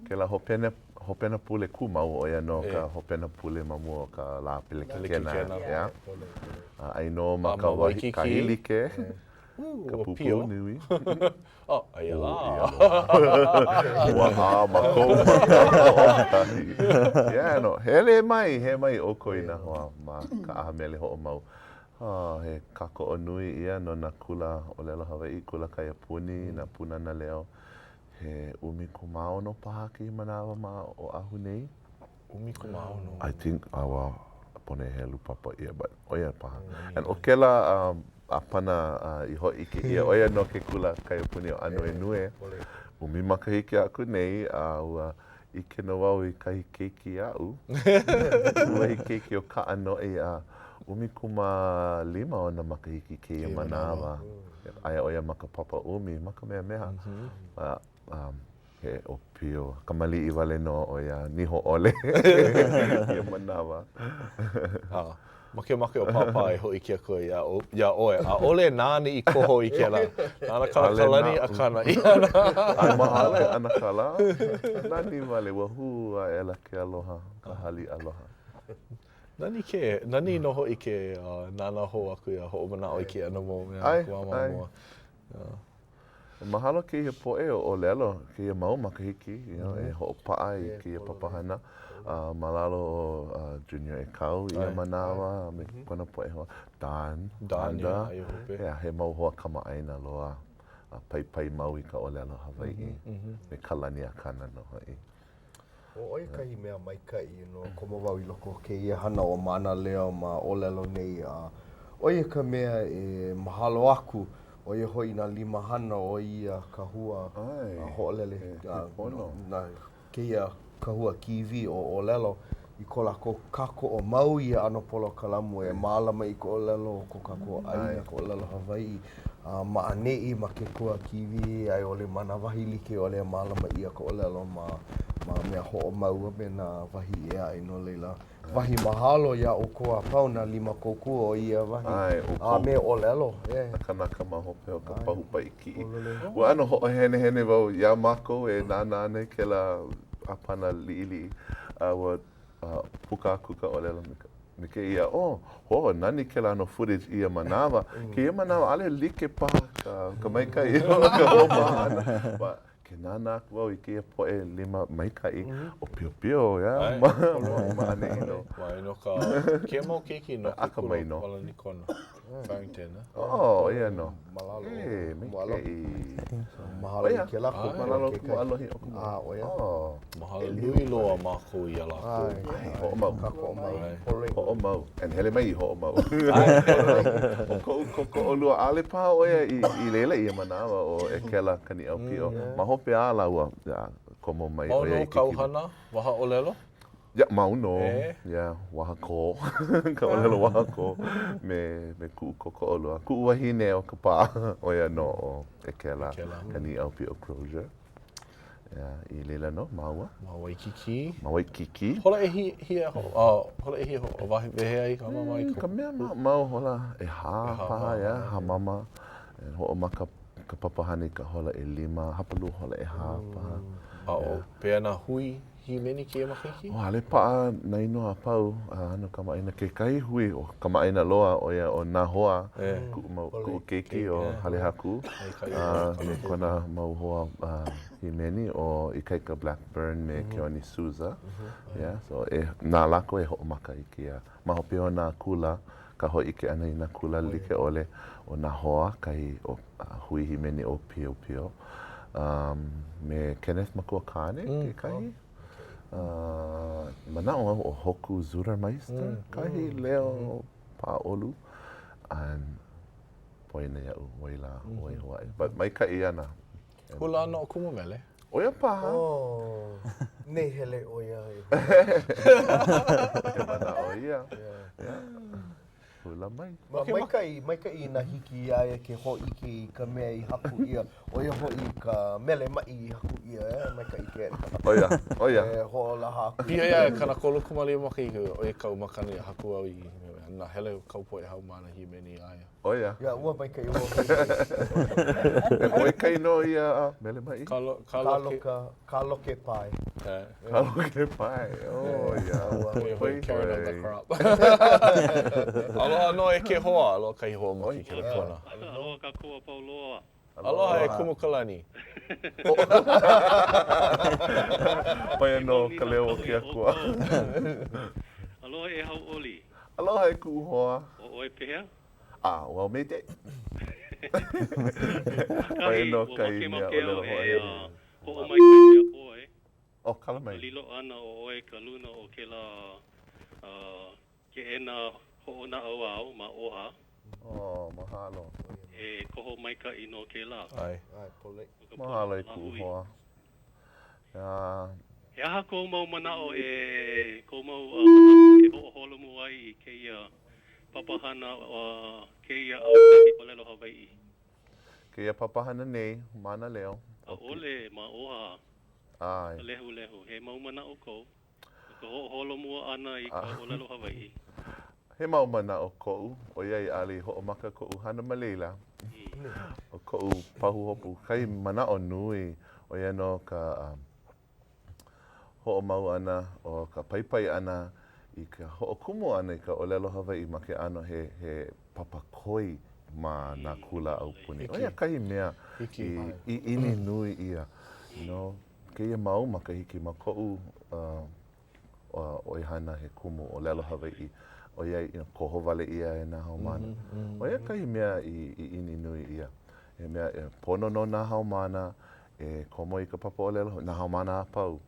kēlā hopena, hopena pule kūmau, ʻo ia nō ka hopena pule ma mua o ka lā pelekikena. Yeah. A ʻai nō ma ka wahi, kahi like. Ka pūpū nui. Oh, aia lā. Ua ʻā ma kou maka hoʻokahi. Yeah, no. Hele mai, hele mai ʻoukou i nā hoa ma ka ʻaha mele hoʻomau. Oh, he kākoʻo nui ia no nā kula ʻōlelo Hawaiʻi, kula kaiapuni, nā Pūnana Leo. He 16 paha kēia manawa ma Oʻahu nei. 16. I think, a ua pono e helu papa ʻia, but ʻo ia paha. And ʻo kēlā ʻāpana i hōʻike ʻia, ʻo ia nō ke kula kaiapuni ʻo Ānuenue. ʻUmi makahiki aku nei, a ua ʻike nō wau i kahi keiki aʻu, wahi keiki o Kaʻanoʻi, a 15 ona makahiki kēia manawa. Aia ʻo ia ma ka papa ʻumi, ma Kamehameha. A He ʻōpio kamaliʻi wale nō ʻo ia, niho ʻole ia manawa. A, makemake ʻo Pāpā e hōʻike aku iā, iā ʻoe, ʻaʻole nāna i koho i kēlā. Nāna Kalani Akana i hana. A mahalo e ʻAnakala, nani wale, ua hū aʻela ke aloha, ka haliʻa aloha. Nani ke, nani nō hoʻi ke nānā hou aku iā hoʻomanaʻo i kēia ʻano mau mea ʻae, ma mua. Mahalo kēia poʻe o ʻōlelo, kēia mau makahiki, you know, e hoʻopaʻa i kēia papahana ma lalo o Junior Ekau i ia manawa a me kona poʻe hoa, Don, Don, yeah, he mau hoa kamaʻāina loa a paipai mau i ka ʻōlelo Hawaiʻi me Kalani Akana nō hoʻi. ʻO ia kahi mea maikaʻi no komo wau i loko o kēia hana ʻo Mānaleo ma ʻōlelo nei a ʻo ia ka mea e mahalo aku, ʻo ia hoʻi nā limahana o ia kahua hoʻolele na kēia kahua kīwī ʻo ʻōlelo i ko lākou kākoʻo mau i ia ʻano polokalamu e mālama i ka ʻōlelo o ko kākou ʻāina, ka ʻōlelo Hawaiʻi. A ma ʻaneʻi ma ke koa kīwī a i ʻole ma nā wahi like ʻole e mālama ʻia ka ʻōlelo ma ma mea hoʻomau a me nā wahi ʻē aʻe no laila wahi mahalo iā ʻoukou a pau nā lima kōkua o ia wahi ʻAe, ʻoukou. a me ʻōlelo, e. Nā kanaka ma hope o ka pahu paʻi kiʻi. Ua ʻano hoʻohenehene wau iā mākou e nānā ana i kēlā ʻāpana liʻiliʻi, a ua puka aku ka ʻōlelo me ka me kēia, oh, ho, nani kēlā ʻano footage i ia manawa. Kēia manawa, ʻaʻole like paha ka, ka maikaʻi o ka hoʻopaʻa ʻana. But, ke nānā aku wau i kēia poʻe lima maikaʻi, ʻōpiopio, yeah, ma, ma, ma ʻaneʻi nō. Wai no ka, kēia mau keiki no ke kula ʻo Kalanikona, Farrington, eh? Oh, ʻo ia nō. Malalo. E, maikaʻi. Mahalo i kēlā kōkua. Mahalo kumu ʻalohi o kumu. A, ʻo ia. Mahalo nui loa mākou iā lākou. ʻAe, hoʻomau. Kākoʻo mau. Hoʻomau. And hele mai i hoʻomau. ʻO koʻu kōkoʻolua, ʻaʻole paha ʻo ia i laila i ia manawa ʻo Ekela Kaniʻaupio. Ma hope ala ua komo mai ʻo ia i ke Mau nō kāu hana waha ʻōlelo? Yeah, mau nō. Yeah, waha kō. Ka ʻōlelo waha kō me, me kuʻu kōkoʻolua. Kuʻu wahine o ka pā, ʻo ia nō ʻo Ekela Kaniʻaupio Crozier. Yeah, i leila nō māua. Ma Waikīkī. Ma Waikīkī. Hola ʻehia ho, uh, hola ʻehia ho, wahi wehe ai hāmama i ka... Mm, ka mea maʻamau hola ʻehā paha, yeah, hāmama. And hoʻomaka ka papahana i ka hola ʻelima, hapalua hola ʻehā paha. A ʻo pehea nā hui hīmeni kēia makahiki? Oh, ʻaʻole paʻa nā inoa a pau, a no kamaʻāina kekahi hui, ʻo kamaʻāina loa, ʻo ia ʻo Nā Hoa, kuʻu mau, kuʻu keiki ʻo Halehaku, a me kona mau hoa hīmeni ʻo Ikaika Blackburn me Keoni Souza. Yeah, so e, na lākou e hoʻomaka i kēia. Ma hope o nā kula, ka hōʻike ʻana i nā kula like ʻole, ʻo Nā Hoa, kahi o hui hīmeni ʻōpiopio, um, me Kenneth Makuakāne kekahi. Uh, manaʻo au ʻo Hoku Zudermeister kahi leo pāʻolu. And poina iaʻu wai lā, wai hou aʻe. But maikaʻi ana. Hula ana ʻo Kumu Mele. ʻO ia paha. Oh, nei hele ʻo ia e hula. He manaʻo ia. Yeah. Hula mai. Ma, maikaʻi, maikaʻi inā hiki iā ia ke hōʻike i ka mea i haku ʻia, ʻo ia hoʻi ka mele maʻi i haku ʻia, eh, maikaʻi ke. ʻO ia, ʻo ia. E hoʻolaha aku. Piha ia 35 makahiki, ʻo ia kaʻu makana i haku au i na hele kaʻu poʻe haumāna hīmeni iā ia. ʻO ia. Ia, ua maikaʻi, ua maikaʻi. He maikaʻi nō ia mele maʻi. Ka lo, ka loke. Ka ka loke pae. Ka loke pae, oh ia. ʻO ia hoʻi Carrot of the crop. Aloha nō e ke hoa, aloha kahi hoa ma ke kelepona. Aloha kākou a pau loa. Aloha e Kumu Kalani. ʻO ia nō ka leo o ke akua. Aloha e Hauʻoli. Aloha e kuʻu hoa. ʻO ʻoe pehea? A, ʻo au mete. ʻO ia nō ua kahi mea makemake au ʻōlelo e hoʻohele. hoʻomaikaʻi iā ʻoe. ʻO kala mai. Ka lilo ʻana o ʻoe ka luna o kēlā keʻena hoʻonaʻauao ma OHA. Oh, mahalo. He koho maikaʻi nō kēlā. ʻAe. Mahalo e kuʻu hoa. He aha kou mau manaʻo e kou mau manaʻo e hoʻoholomua ai i kēia papahana o kēia aupuni ʻōlelo Hawaiʻi? Kēia papahana nei, Mānaleo. ʻAʻole ma OHA ʻAe. ka lehulehu. He mau manaʻo kou no ka hoʻoholomua ʻana i ka ʻōlelo Hawaiʻi? He mau manaʻo koʻu, ʻoiai ʻaʻole i hoʻomaka koʻu hana ma laila. ʻO koʻu pahuhopu kahi manaʻo nui, ʻo ia nō ka hoʻomau ʻana, ʻo ka paipai ʻana i ka hoʻokumu ʻana i ka ʻōlelo Hawaiʻi ma ke ʻano he he papa koi ma nā kula aupuni. ʻO ia kahi mea i ʻiʻini nui ʻia no kēia mau makahiki ma koʻu ʻoihana he kumu ʻōlelo Hawaiʻi, ʻoiai you know, koho wale ʻia e nā haumāna. ʻO ia kahi mea i ʻiʻini nui ʻia. He mea e pono nō nā haumāna e komo i ka papa ʻōlelo, nā haumāna a pau,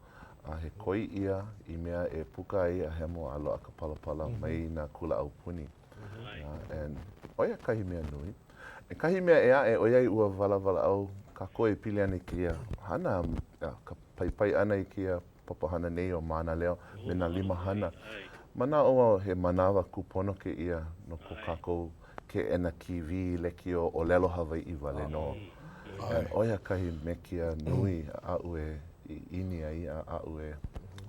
a he koi ʻia i mea e puka ai a hemo a loaʻa ka palapala mai nā kula aupuni. And ʻo ia kahi mea nui. E kahi mea ʻē aʻe, ʻoiai ua walawalaʻau kākou e pili ana i kēia hana, ka paipai ʻana i kēia papahana nei ʻo Mānaleo me nā limahana. Manaʻo au he manawa kūpono kēia no ko kākou keʻena kīwī lekiō ʻōlelo Hawaiʻi wale nō. And ʻo ia kahi mekia nui aʻu e ʻiʻini ai a aʻu e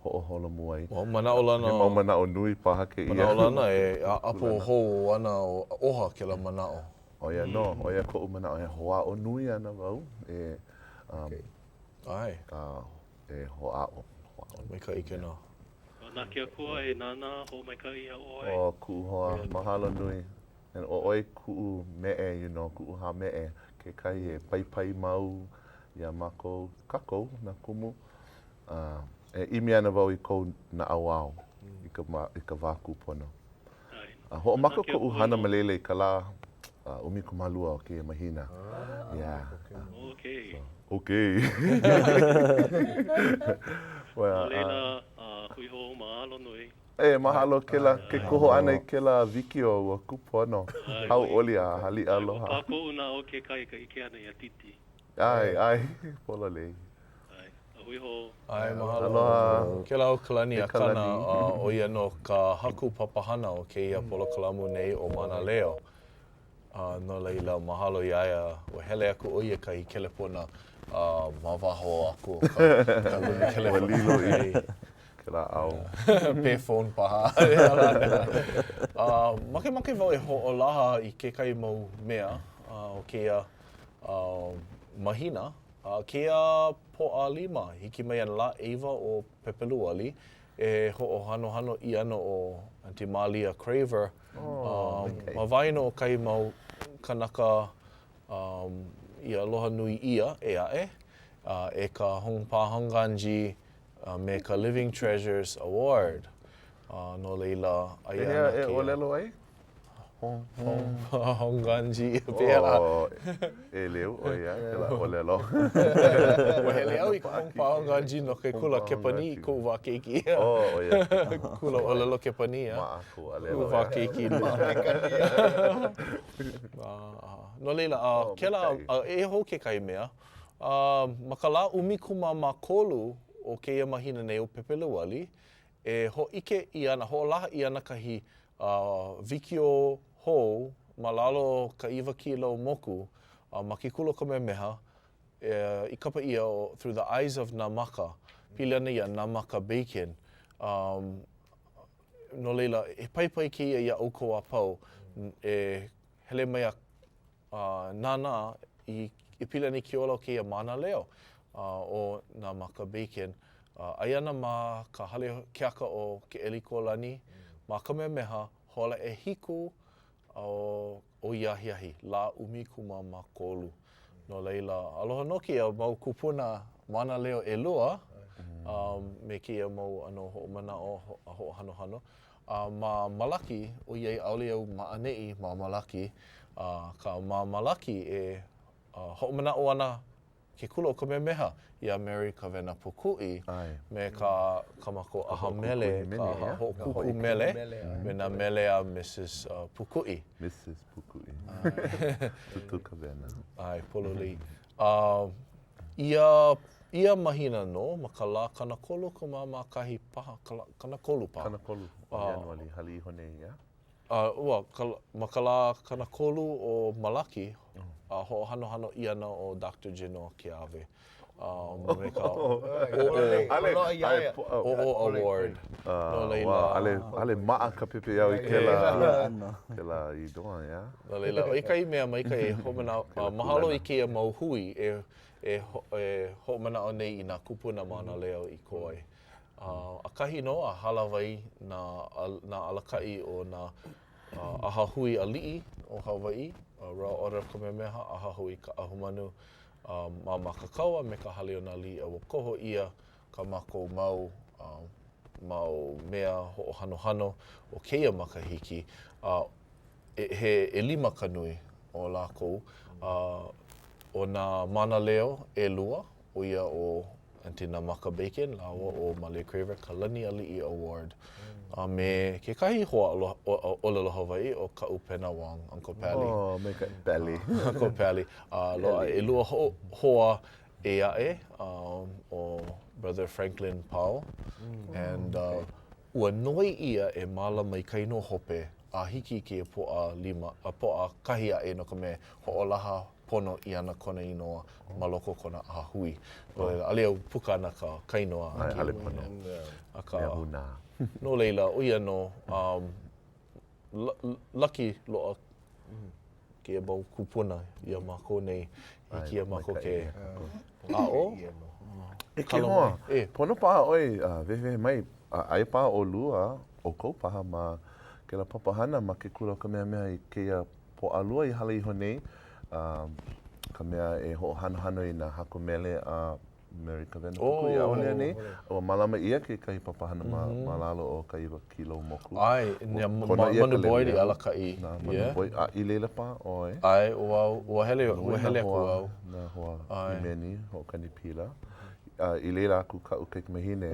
hoʻoholomua ai. Well, manaʻolana. He mau manaʻo nui paha kēia. Manaʻolana e ʻaʻapo hou ana ʻo OHA kēlā manaʻo. ʻO ia nō, ʻo ia koʻu manaʻo, e hoʻāʻo nui ana wau e um, ʻAe. e hoʻāʻo. Hoʻāʻo. Maikaʻi kēnā. Na ke Akua e nānā hoʻomaikaʻi iā ʻoe. ʻO kuʻu hoa, mahalo nui. And ʻo ʻoe kuʻu meʻe, you know, kuʻu hāmeʻe, kekahi e paipai mau iā mākou, kākou, nā kumu. A e ʻimi ana wau i kou naʻauao i ka, i ka wā kūpono. A hoʻomaka koʻu hana ma laila i ka lā 12 o kēia mahina. Yeah. Okay. So, okay. No laila, hui hou, mahalo nui. E, mahalo kēlā, ke koho ʻana i kēlā wikiō, ua kūpono. Hauʻoli a haliʻa aloha. Ua pā koʻu naʻau kekahi i ka ʻike ʻana iā Titi. ʻAe, ʻae, pololei. ʻAe, a hui hou. ʻAe, mahalo. Aloha. Kēlā ʻo Kalani E Akana, Kalani. ʻo ia nō ka haku papahana o kēia polokalamu nei ʻo Mānaleo. A no laila, mahalo iā ia, ua hele aku ʻo ia kahi kelepona. ma waho aku o ka, ka lumi Ua lilo i kēlā ao. Payphone paha. Makemake wau e hoʻolaha i kekahi mau mea o kēia mahina. Kēia Pōʻalima, hiki mai ana lā ʻeiwa o Pepeluali, e hoʻohanohano ʻia ana ʻo Aunty Mālia Craver ma waena o kahi mau kanaka i aloha nui ʻia ʻē aʻe e ka Honpa Hongwanji a me ka Living Treasures Award. No laila, aia ana kēia. Pehea e ʻōlelo ai? Hong, Hong, Hongwanji, pehea lā? Oh, ʻeleu ʻo ia, kēlā ʻōlelo. Ua hele au i ka Honpa Hongwanji no ke kula Kepanī i koʻu wā keiki. Oh, ʻo ia. Kula ʻōlelo Kepanī, a. Maʻa kou alelo. Koʻu wā keiki. No laila, kēlā, eia hou kekahi mea. Ma ka lā 13 o kēia mahina nei o Pepeluali, e hōʻike ʻia ana, hoʻolaha ʻia ana kahi wikiō hou ma lalo o ka ʻIwa Kīlou Moku ma ke Kula o Kamehameha i kapa ʻia ʻo Through the Eyes of Namaka, pili ana iā Namaka Bacon. No laila, he paipai kēia iā ʻoukou a pau e hele mai a nānā i e pili ana i ke ola o kēia mānaleo ʻo Namaka Bacon. Aia ana ma ka hale keaka o Keʻelikōlani ma Kamehameha, hola ʻehiku o o ia ahiahi, lā 13. No laila, aloha nō kēia mau kūpuna mānaleo ʻelua me kēia mau ʻano hoʻomanaʻo a hoʻohanohano. A ma Malaki, ʻoiai ʻaʻole au ma ʻaneʻi ma Malaki, akā ma Malaki e hoʻomanaʻo ana ke Kula o Kamehameha iā Mary Kawena Pūkuʻi me kā kā mākou ʻaha mele, ka ʻaha hoʻokūkū mele, me nā mele a Mrs. Pūkuʻi. Mrs. Pūkuʻi. Tūtū Kawena. ʻAe, pololei. A ia, ia mahina nō, ma ka lā 30 kumamākahi paha, 30 paha. 30 o Ianuali, hala iho nei, yeah? A ua, ka, ma ka lā 30 o Malaki, a hoʻohanohano ʻia ana ʻo Doctor Genoa Keawe a me ka ʻŌʻō, ʻŌʻō Award. No laila. ʻAʻole maʻa ka pepeiao i kēlā, kēlā inoa, yeah? No laila, ʻo ia kahi mea maikaʻi e hoʻomanaʻo, mahalo i kēia mau hui e, e, e hoʻomanaʻo nei i nā kūpuna mānaleo i kō ai. ʻAkahi nō a hālāwai nā, nā alakaʻi o nā ʻahahui aliʻi o Hawaiʻi, Royal Order of Kamehameha, ʻAhahui Kaʻahumanu ma Makakau a me ka Hale o nā Aliʻi a ua koho ʻia kā mākou mau mau mea hoʻohanohano o kēia makahiki, a he ʻelima ka nui o lākou, a ʻo nā mānaleo ʻelua, ʻo ia ʻo Aunty Namaka Bacon lāua ʻo Malia Craver ka Lani Aliʻi Award, a me kekahi hoa ʻōlelo Hawaiʻi ʻo Kaʻupena Wong, Uncle Pali. Oh, maikaʻi, Pali. Uncle Pali. A loaʻa ʻelua hoa ʻē aʻe, ʻo Brother Franklin Pao, and ua noi ʻia e mālama i ka inoa hope a hiki i kēia Pōʻalima, a Pōʻakahi aʻe no ka mea hoʻolaha pono ʻia ana kona inoa ma loko o kona ʻahahui. No laila, ʻaʻole au puka ana ka, ka inoa a kēia pono. Akā, no laila, ʻo ia nō, um, lucky loa kēia mau kūpuna iā mākou nei, hiki iā mākou ke aʻo. E ke hoa, pono paha ʻoe wehewehe mai, aia paha ʻolua, ʻoukou paha ma kēlā papahana ma ke Kula o Kamehameha i kēia Pōʻalua i hala iho nei, ka mea e hoʻohanohano i nā haku mele a Mary Kawena Pūkuʻi. ʻAʻole anei? Ua mālama ʻia kekahi papahana ma, ma lalo o ka ʻIwa Kīlou Moku. ʻAe, iā Manu Boyd i alakaʻi. Nā Manu Boyd. A i laila paha ʻoe? ʻAe, ʻo au, ua hele, ua hele aku au. Nā hoa hīmeni, hoʻokani pila. A i laila aku kaʻu kaikamahine.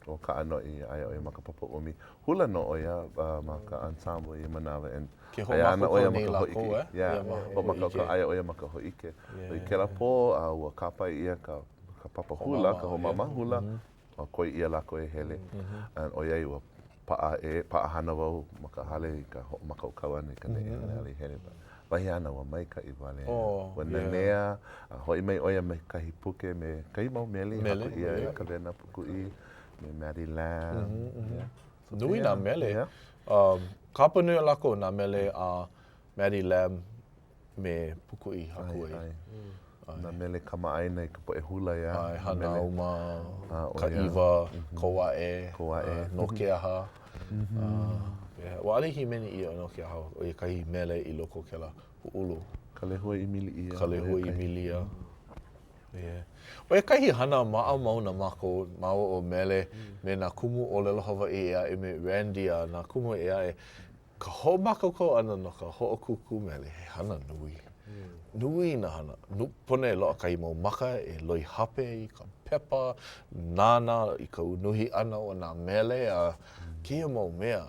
ʻO Kaʻanoʻi, aia ʻo ia ma ka papa ʻumi. Hula nō ʻo ia ma ka ensemble i ia manawa and Ke aia ana ʻo ia hoʻomākaukau ma nei ka lākou, hōʻike. eh? Yeah, Yeah, ma hoʻomākaukau, aia ʻo ia ma ka hōʻike. I kēlā pō, a ua kāpae ʻia ka ka papa hula, ka hoʻomāmā hula, a koi ʻia lākou e hele. And ʻoiai ua paʻa ʻē, paʻahana wau ma ka hale i ka hoʻomākaukau ʻana i ka neʻe ʻana i hele. Wahi āna, ua maikaʻi wale. Ua nanea, a hoʻi mai ʻo ia me kahi puke me kahi mau mele i haku ʻia e Kawena Pukuʻi, me Maddie Lam. Nui nā mele. Ka hapa nui o lākou nā mele a Maddie Lam me Pukuʻi i haku ai. Nā mele kamaʻāina i ka poʻe hula, iā. ʻAe, Hanauma, Kaʻiwa, Koaʻe, No Ke Aha. Ua ʻaʻole hīmeni ʻia No Ke Aha, ʻo ia kahi mele i loko o kēlā pūʻulu. Ka Lehua i Miliʻia. Ka Lehua i Milia. ʻO ia kahi hana maʻamau na mākou māua ʻo Mele me nā kumu ʻōlelo Hawaiʻi ʻē aʻe me Randy a nā kumu ʻē aʻe, ka hoʻomākaukau ʻana no ka hoʻokūkū mele, he hana nui. Nui nā hana. Pono e loaʻa kahi mau maka e loihape i ka pepa, nānā i ka unuhi ʻana o nā mele a kēia mau mea.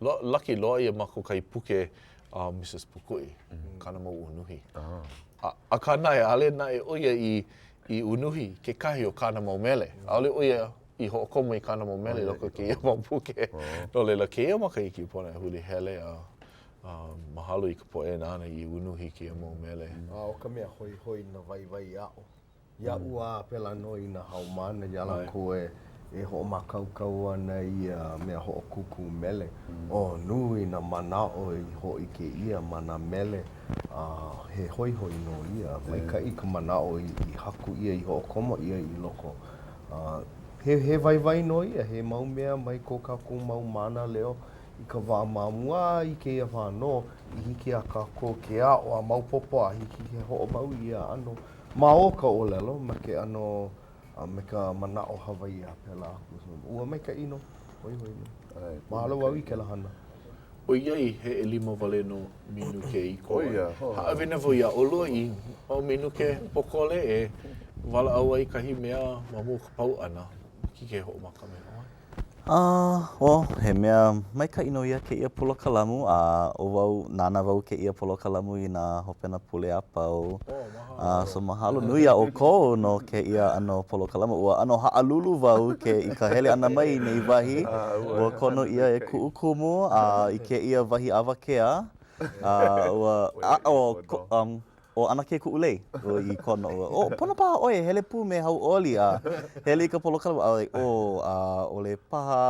Laki loaʻa iā mākou kahi puke a Mrs. Pukuʻi, kāna mau unuhi. Akā naʻe, ʻaʻole naʻe ʻo ia i i unuhi kekahi o kāna mau mele. ʻAʻole ʻo ia i hoʻokomo i kāna mau mele i loko o kēia mau puke. No laila, kēia makahiki pono e huli hele a mahalo i ka poʻe nāna i unuhi kēia mau mele. A ʻo ka mea hoihoi nā waiwai aʻo Iaʻu a pēlā nō i nā haumāna iā lākou e e hoʻomākaukau ana i ia mea hoʻokūkū mele. Oh, nui nā manaʻo i hōʻike ʻia ma nā mele, a he hoihoi nō ia. Maikaʻi ka manaʻo i haku ʻia, i hoʻokomo ʻia i loko. A he he waiwai nō ia, he mau mea mai ko kākou mau mānaleo i ka wā ma mua a i kēia wā nō i hiki iā kākou ke aʻo a maopopo a hiki ke hoʻomau i ia ʻano Ma o ka ʻōlelo, ma ke ʻano a me ka manaʻo Hawaiʻi a pēlā aku. Ua maikaʻi nō, hoihoi nō. Mahalo au i kēlā hana. ʻOiai he ʻelima wale nō minuke i koe, hāʻawi ana wau iā ʻolua i mau minuke pōkole e walaʻau ai kahi mea ma mua o ka pau ʻana. Hiki ke hoʻomaka mai ʻoe. A, well, he mea maikaʻi nō ia kēia polokalamu, a ʻo wau, nānā wau kēia polokalamu i nā hopena pule a pau. A, so mahalo nui iā ʻoukou no kēia ʻano polokalamu. Ua ʻano haʻalulu wau ke i ka hele ʻana mai i nei wahi. Ua kono ʻia e kuʻu kumu a i kēia wahi awakea. A ua, a, ʻo, um, ʻO ʻAnakē Kuʻulei i kono. ʻO, pono paha ʻoe e hele pū me Hauʻoli a hele i ka polokalamu. I was like, oh, ʻaʻole paha.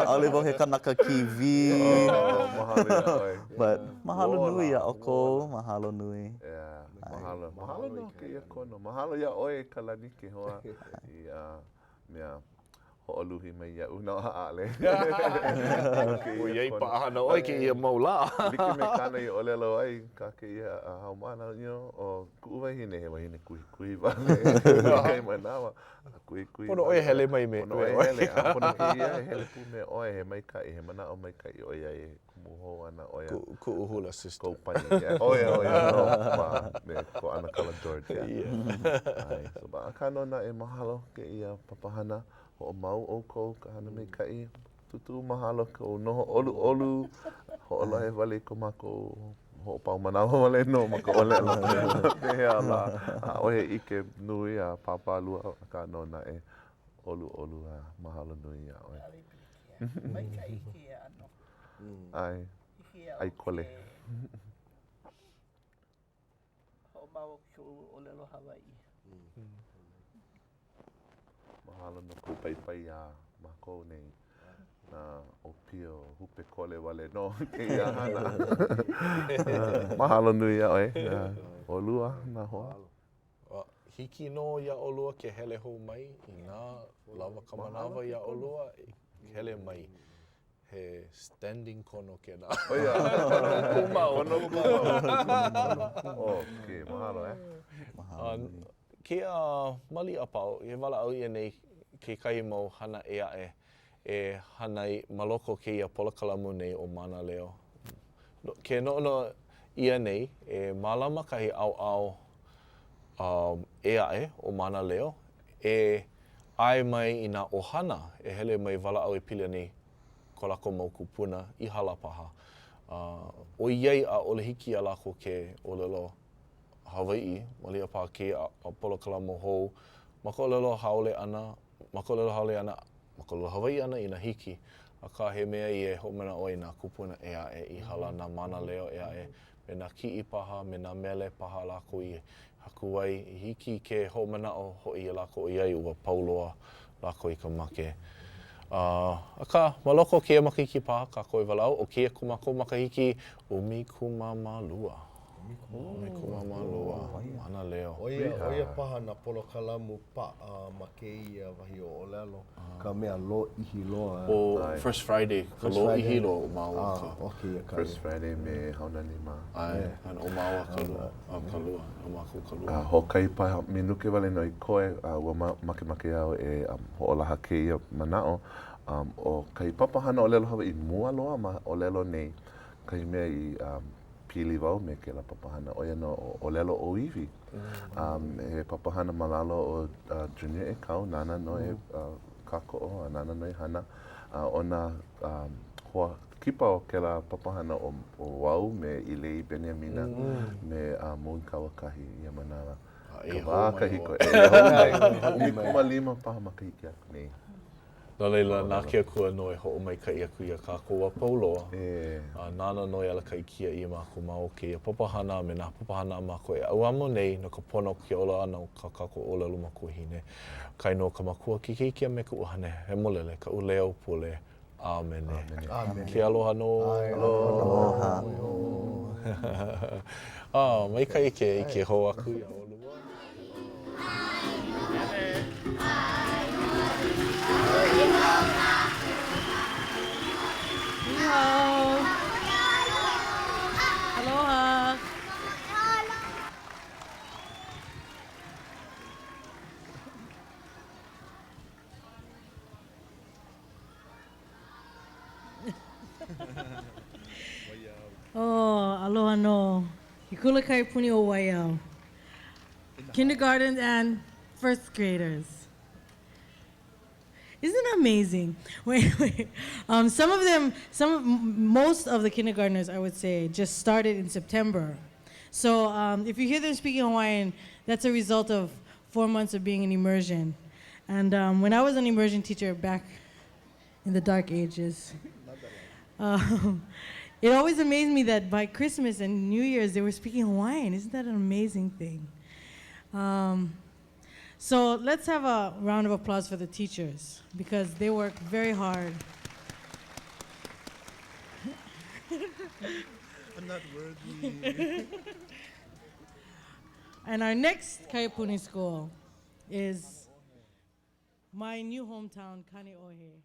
ʻAʻole wau he kanaka kīwī. Oh, mahalo iā ʻoe. But mahalo nui iā ʻoukou, mahalo nui. Yeah, mahalo. Mahalo no kēia kono. Mahalo iā ʻoe Kalani Kehoa i mea hoʻoluhi mai iaʻu no ʻaʻole. ʻOiai paʻahana ʻoe kēia mau lā. Like me kāna i ʻōlelo ai, kā kēia haumāna, you know, ʻo kuʻu wahine, he wahine kuhikuhi wale kekahi manawa, a kuhikuhi Pono ʻoe e hele mai me ʻoe. Pono ʻoe e hele, a pono kēia e hele pū me ʻoe, he maikaʻi, he manaʻo maikaʻi ʻoiai e kumu hou ana ʻo ia. Kuʻu hula sister. Kou pani, yeah. ʻO ia, ʻo ia nō ma me ko ʻAnakala George, yeah. ʻAe, so but akā nō naʻe, mahalo kēia papahana. Hoʻomau ʻoukou ka hana maikaʻi. Tūtū mahalo kou noho ʻoluʻolu. Hoʻolohe wale i ko mākou hoʻopau manawa wale nō ma ka ʻōlelo. Pehea lā, ʻaʻohe ʻike nui a pāpālua, akā nō naʻe, ʻoluʻolu a mahalo nui iā ʻoe. ʻAʻole i pilikia. Maikaʻi kēia ʻano. ʻAe, ʻai kole. Hoʻomau kuʻu ʻōlelo Hawaiʻi. Mahalo no kou paipai iā mākou nei, nā ʻōpio hupe kole wale nō kēia hana. Mahalo nui iā ʻoe, ʻolua nā hoa. Hiki nō iā ʻolua ke hele hou mai inā lawa ka manawa iā ʻolua, hele mai. He standing kono kēnā. ʻO ia, kono kūmau. Kono kūmau. Okay, mahalo eh. Mahalo. Kēia maliʻa paha, e walaʻau ʻia nei kekahi mau hana ʻē aʻe e hana ai ma loko o kēia polokalamu nei ʻo Mānaleo. Ke noʻonoʻo ʻia nei, e mālama kahi ʻaoʻao ʻē aʻe o Mānaleo e ʻae mai i nā ʻohana e hele mai walaʻau e pili ana i ko lākou mau kūpuna i hala paha. ʻOiai ʻaʻole hiki iā lākou ke ʻōlelo Hawaiʻi, maliʻa paha kēia polokalamu hou ma ka ʻōlelo haole ʻana, ma ka ʻōlelo haole ʻana, ma ka ʻōlelo Hawaiʻi ʻana inā hiki. Akā, he mea ia e hoʻomanaʻo ai nā kūpuna ʻē aʻe i hala, nā mānaleo ʻē aʻe, me nā kiʻi paha, me nā mele paha lākou i haku ai, i hiki ke hoʻomanaʻo hoʻi iā lākou ʻoiai ua pau loa lākou i ka make. Akā, ma loko o kēia makahiki paha kākou e walaʻau, ʻo kēia ko mākou makahiki 12. 12, mānaleo. ʻO ia, ʻo ia paha nā polokalamu paʻa ma kēia wahi ʻōlelo, ka mea lōʻihi loa. ʻO First Friday ka lōʻihi loa o māua ka. ʻO kēia ka. First Friday me Haunani mā. ʻAe, ʻo māua ka lua, ka lua, ʻo mākou ka lua. A hoʻokahi paha minuke wale nō i koe, a ua makemake au e hoʻolaha kēia manaʻo, ʻo kahi papahana ʻōlelo Hawaiʻi mua loa ma ʻōlelo nei, kahi mea i pili wau me kēlā papahana, ʻo ia nō ʻo ʻŌlelo ʻŌiwi. He papahana ma lalo o Junior Ekau, nāna nō e kākoʻo a nāna nō i hana. A ʻo nā hoa kipa o kēlā papahana ʻo wau me Ilei Beniamina me Moon Kauakahi i ia manawa. Ka wā kahiko, eia hou mai, 15 paha makahiki aku nei. No laila, na ke Akua nō e hoʻomaikaʻi aku iā kākou a pau loa, a nāna nō e alakaʻi kiaʻi iā mākou ma o kēia papahana a me nā papahana a mākou e ʻauamo nei no ka pono o ke ola ʻana o kā kākou ʻōlelo makuahine. Ka inoa o ka Makua, ke Keiki a me ka ʻUhane Hemolele, kaʻu leo pule. ʻĀmene. Ke aloha nō. Aloha. A, maikaʻi ke ʻike hou aku iā ʻolua. Aloha. Oh, aloha nō. Ke kula kaiapuni o Waiau. Kindergarten and first graders. Isn't that amazing? Wait, wait. Um, some of them, some of, most of the kindergartners, I would say, just started in September. So um, if you hear them speaking Hawaiian, that's a result of four months of being in immersion. And um, when I was an immersion teacher back in the dark ages, um, it always amazed me that by Christmas and New Year's they were speaking Hawaiian. Isn't that an amazing thing? Um, so let's have a round of applause for the teachers because they work very hard. I'm not worthy. and our next Kaiapuni school is my new hometown, Kaneohe.